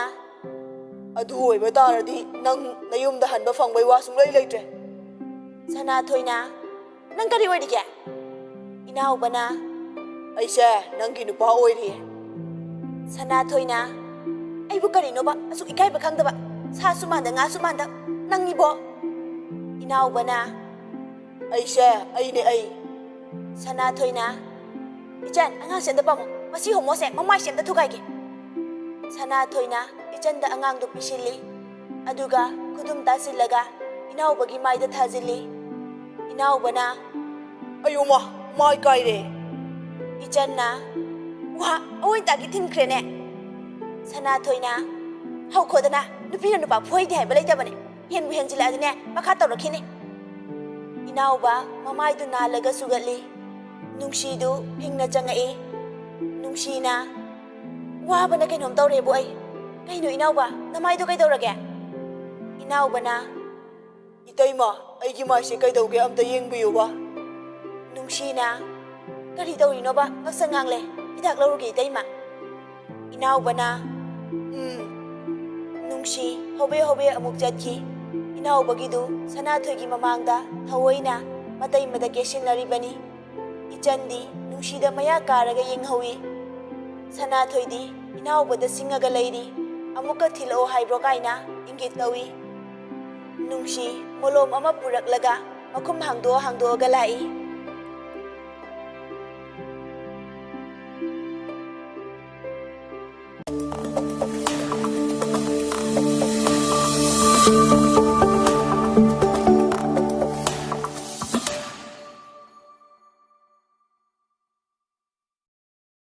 "ꯑꯗꯨ ꯑꯣꯏꯕ ꯇꯥꯔꯗꯤ ꯅꯪ ꯅꯌꯨꯝꯗ ꯍꯟꯕ ꯐꯪꯕꯩ ꯋꯥ ꯁꯨꯡꯂꯩ ꯂꯩꯇ꯭ꯔꯦ꯫" ꯁꯅꯥꯊꯣꯏꯅ, "ꯅꯪ ꯀꯔꯤ ꯑꯣꯏꯔꯤꯒꯦ?" ꯏꯅꯥꯎꯕꯅ, "ꯑꯩꯁꯦ ꯅꯪꯒꯤ ꯅꯨꯄꯥ ꯑꯣꯏꯔꯤꯌꯦ꯫" ꯁꯅꯥꯊꯣꯏꯅ, "ꯑꯩꯕꯨ ꯀꯔꯤꯅꯣꯕ ꯑꯁꯨꯛ ꯏꯀꯥꯏꯕ ꯈꯪꯗꯕ, ꯁꯥꯁꯨ ꯃꯥꯟꯗ ꯉꯥꯁꯨ ꯃꯥꯟꯗ ꯅꯪ ꯏꯕꯣ?" ꯏꯅꯥꯎꯕꯅ, "ꯑꯩꯁꯦ ꯑꯩꯅꯦ ꯑꯩ꯫" ꯁꯅꯥꯊꯣꯏꯅ, "ꯏꯆꯟ, ꯑꯉꯥꯡꯁꯦ ꯑꯝꯇ ꯄꯝꯃꯣ, ꯃꯁꯤ ꯍꯣꯃꯣꯁꯦ ꯃꯃꯥꯏꯁꯦ ꯑꯝꯇ ꯊꯨꯒꯥꯏꯒꯦ꯫" ꯁꯅꯥꯊꯣꯏꯅ ꯏꯆꯟꯗ ꯑꯉꯥꯡꯗꯨ ꯄꯤꯁꯤꯜꯂꯤ꯫ ꯑꯗꯨꯒ ꯈꯨꯗꯨꯝ ꯇꯥꯁꯤꯜꯂꯒ ꯏꯅꯥꯎꯕꯒꯤ ꯃꯥꯏꯗ ꯊꯥꯖꯤꯜꯂꯤ꯫ ꯏꯅꯥꯎꯕꯅ, "ꯑꯌꯣꯃ, ꯃꯥꯏ ꯀꯥꯏꯔꯦ!" ꯏꯆꯟꯅ ꯋꯥ ꯑꯋꯣꯏ ꯇꯥꯒꯤ ꯊꯤꯟꯈ꯭ꯔꯦꯅꯦ꯫ ꯁꯅꯥꯊꯣꯏꯅ, "ꯍꯧꯈꯣꯗꯅ, ꯅꯨꯄꯤꯅ ꯅꯨꯄꯥ ꯐꯨꯍꯩꯗꯦ ꯍꯥꯏꯕ ꯂꯩꯇꯕꯅꯦ꯫ ꯍꯦꯟꯕꯨ ꯍꯦꯟꯖꯤꯜꯂꯛꯑꯗꯤꯅꯦ, ꯃꯈꯥ ꯇꯧꯔꯛꯈꯤꯅꯤ꯫" ꯏꯅꯥꯎꯕ ꯃꯃꯥꯏꯗꯨ ꯅꯥꯜꯂꯒ ꯁꯨꯒꯠꯂꯤ꯫ ꯅꯨꯡꯁꯤꯗꯨ ꯐꯤꯡꯅ ꯆꯪꯉꯛꯏ꯫ ꯅꯨꯡꯁꯤꯅ, "ꯋꯥꯕꯅ ꯀꯩꯅꯣꯝ ꯇꯧꯔꯦꯕꯨ ꯑꯩ꯫ ꯀꯩꯅꯣ ꯏꯅꯥꯎꯕ, ꯅꯃꯥꯏꯗꯣ ꯀꯩꯗꯧꯔꯒꯦ?" ꯏꯅꯥꯎꯕꯅ, "ꯏꯇꯩꯃ, ꯑꯩꯒꯤ ꯃꯥꯏꯁꯦ ꯀꯩꯗꯧꯒꯦ ꯑꯝꯇ ꯌꯦꯡꯕꯤꯌꯨꯕ꯫" ꯅꯨꯡꯁꯤꯅ, "ꯀꯔꯤ ꯇꯧꯔꯤꯅꯣꯕ? ꯉꯛꯁꯪ ꯉꯥꯡꯂꯦ꯫ ꯍꯤꯗꯥꯛ ꯂꯧꯔꯨꯒꯦ ꯏꯇꯩꯃ꯫" ꯏꯅꯥꯎꯕꯅ, "ꯎꯝ꯫" ꯅꯨꯡꯁꯤ ꯍꯣꯕꯦ ꯍꯣꯕꯦ ꯑꯃꯨꯛ ꯆꯠꯈꯤ꯫ ꯏꯅꯥꯎꯕꯒꯤꯗꯨ ꯁꯅꯥꯊꯣꯏꯒꯤ ꯃꯃꯥꯡꯗ ꯊꯑꯣꯏꯅ ꯃꯇꯩ ꯃꯇ ꯀꯦꯁꯤꯟꯅꯔꯤꯕꯅꯤ꯫ ꯏꯆꯟꯗꯤ ꯅꯨꯡꯁꯤꯗ ꯃꯌꯥ ꯀꯥꯔꯒ ꯌꯦꯡꯍꯧꯏ꯫ ꯁꯅꯥꯊꯣꯏꯗꯤ ꯏꯅꯥꯎꯕꯗ ꯁꯤꯡꯉꯒ ꯂꯩꯔꯤ꯫ "ꯑꯃꯨꯛꯀ ꯊꯤꯜꯂꯛꯑꯣ ꯍꯥꯏꯕ꯭ꯔꯣ?" ꯀꯥꯏꯅ ꯏꯪꯒꯤꯠ ꯇꯧꯏ꯫ ꯅꯨꯡꯁꯤ ꯃꯣꯂꯣꯝ ꯑꯃ ꯄꯨꯔꯛꯂꯒ ꯃꯈꯨꯝ ꯍꯥꯡꯗꯣꯛꯑ ꯍꯥꯡꯗꯣꯛꯑꯒ ꯂꯥꯛꯏ꯫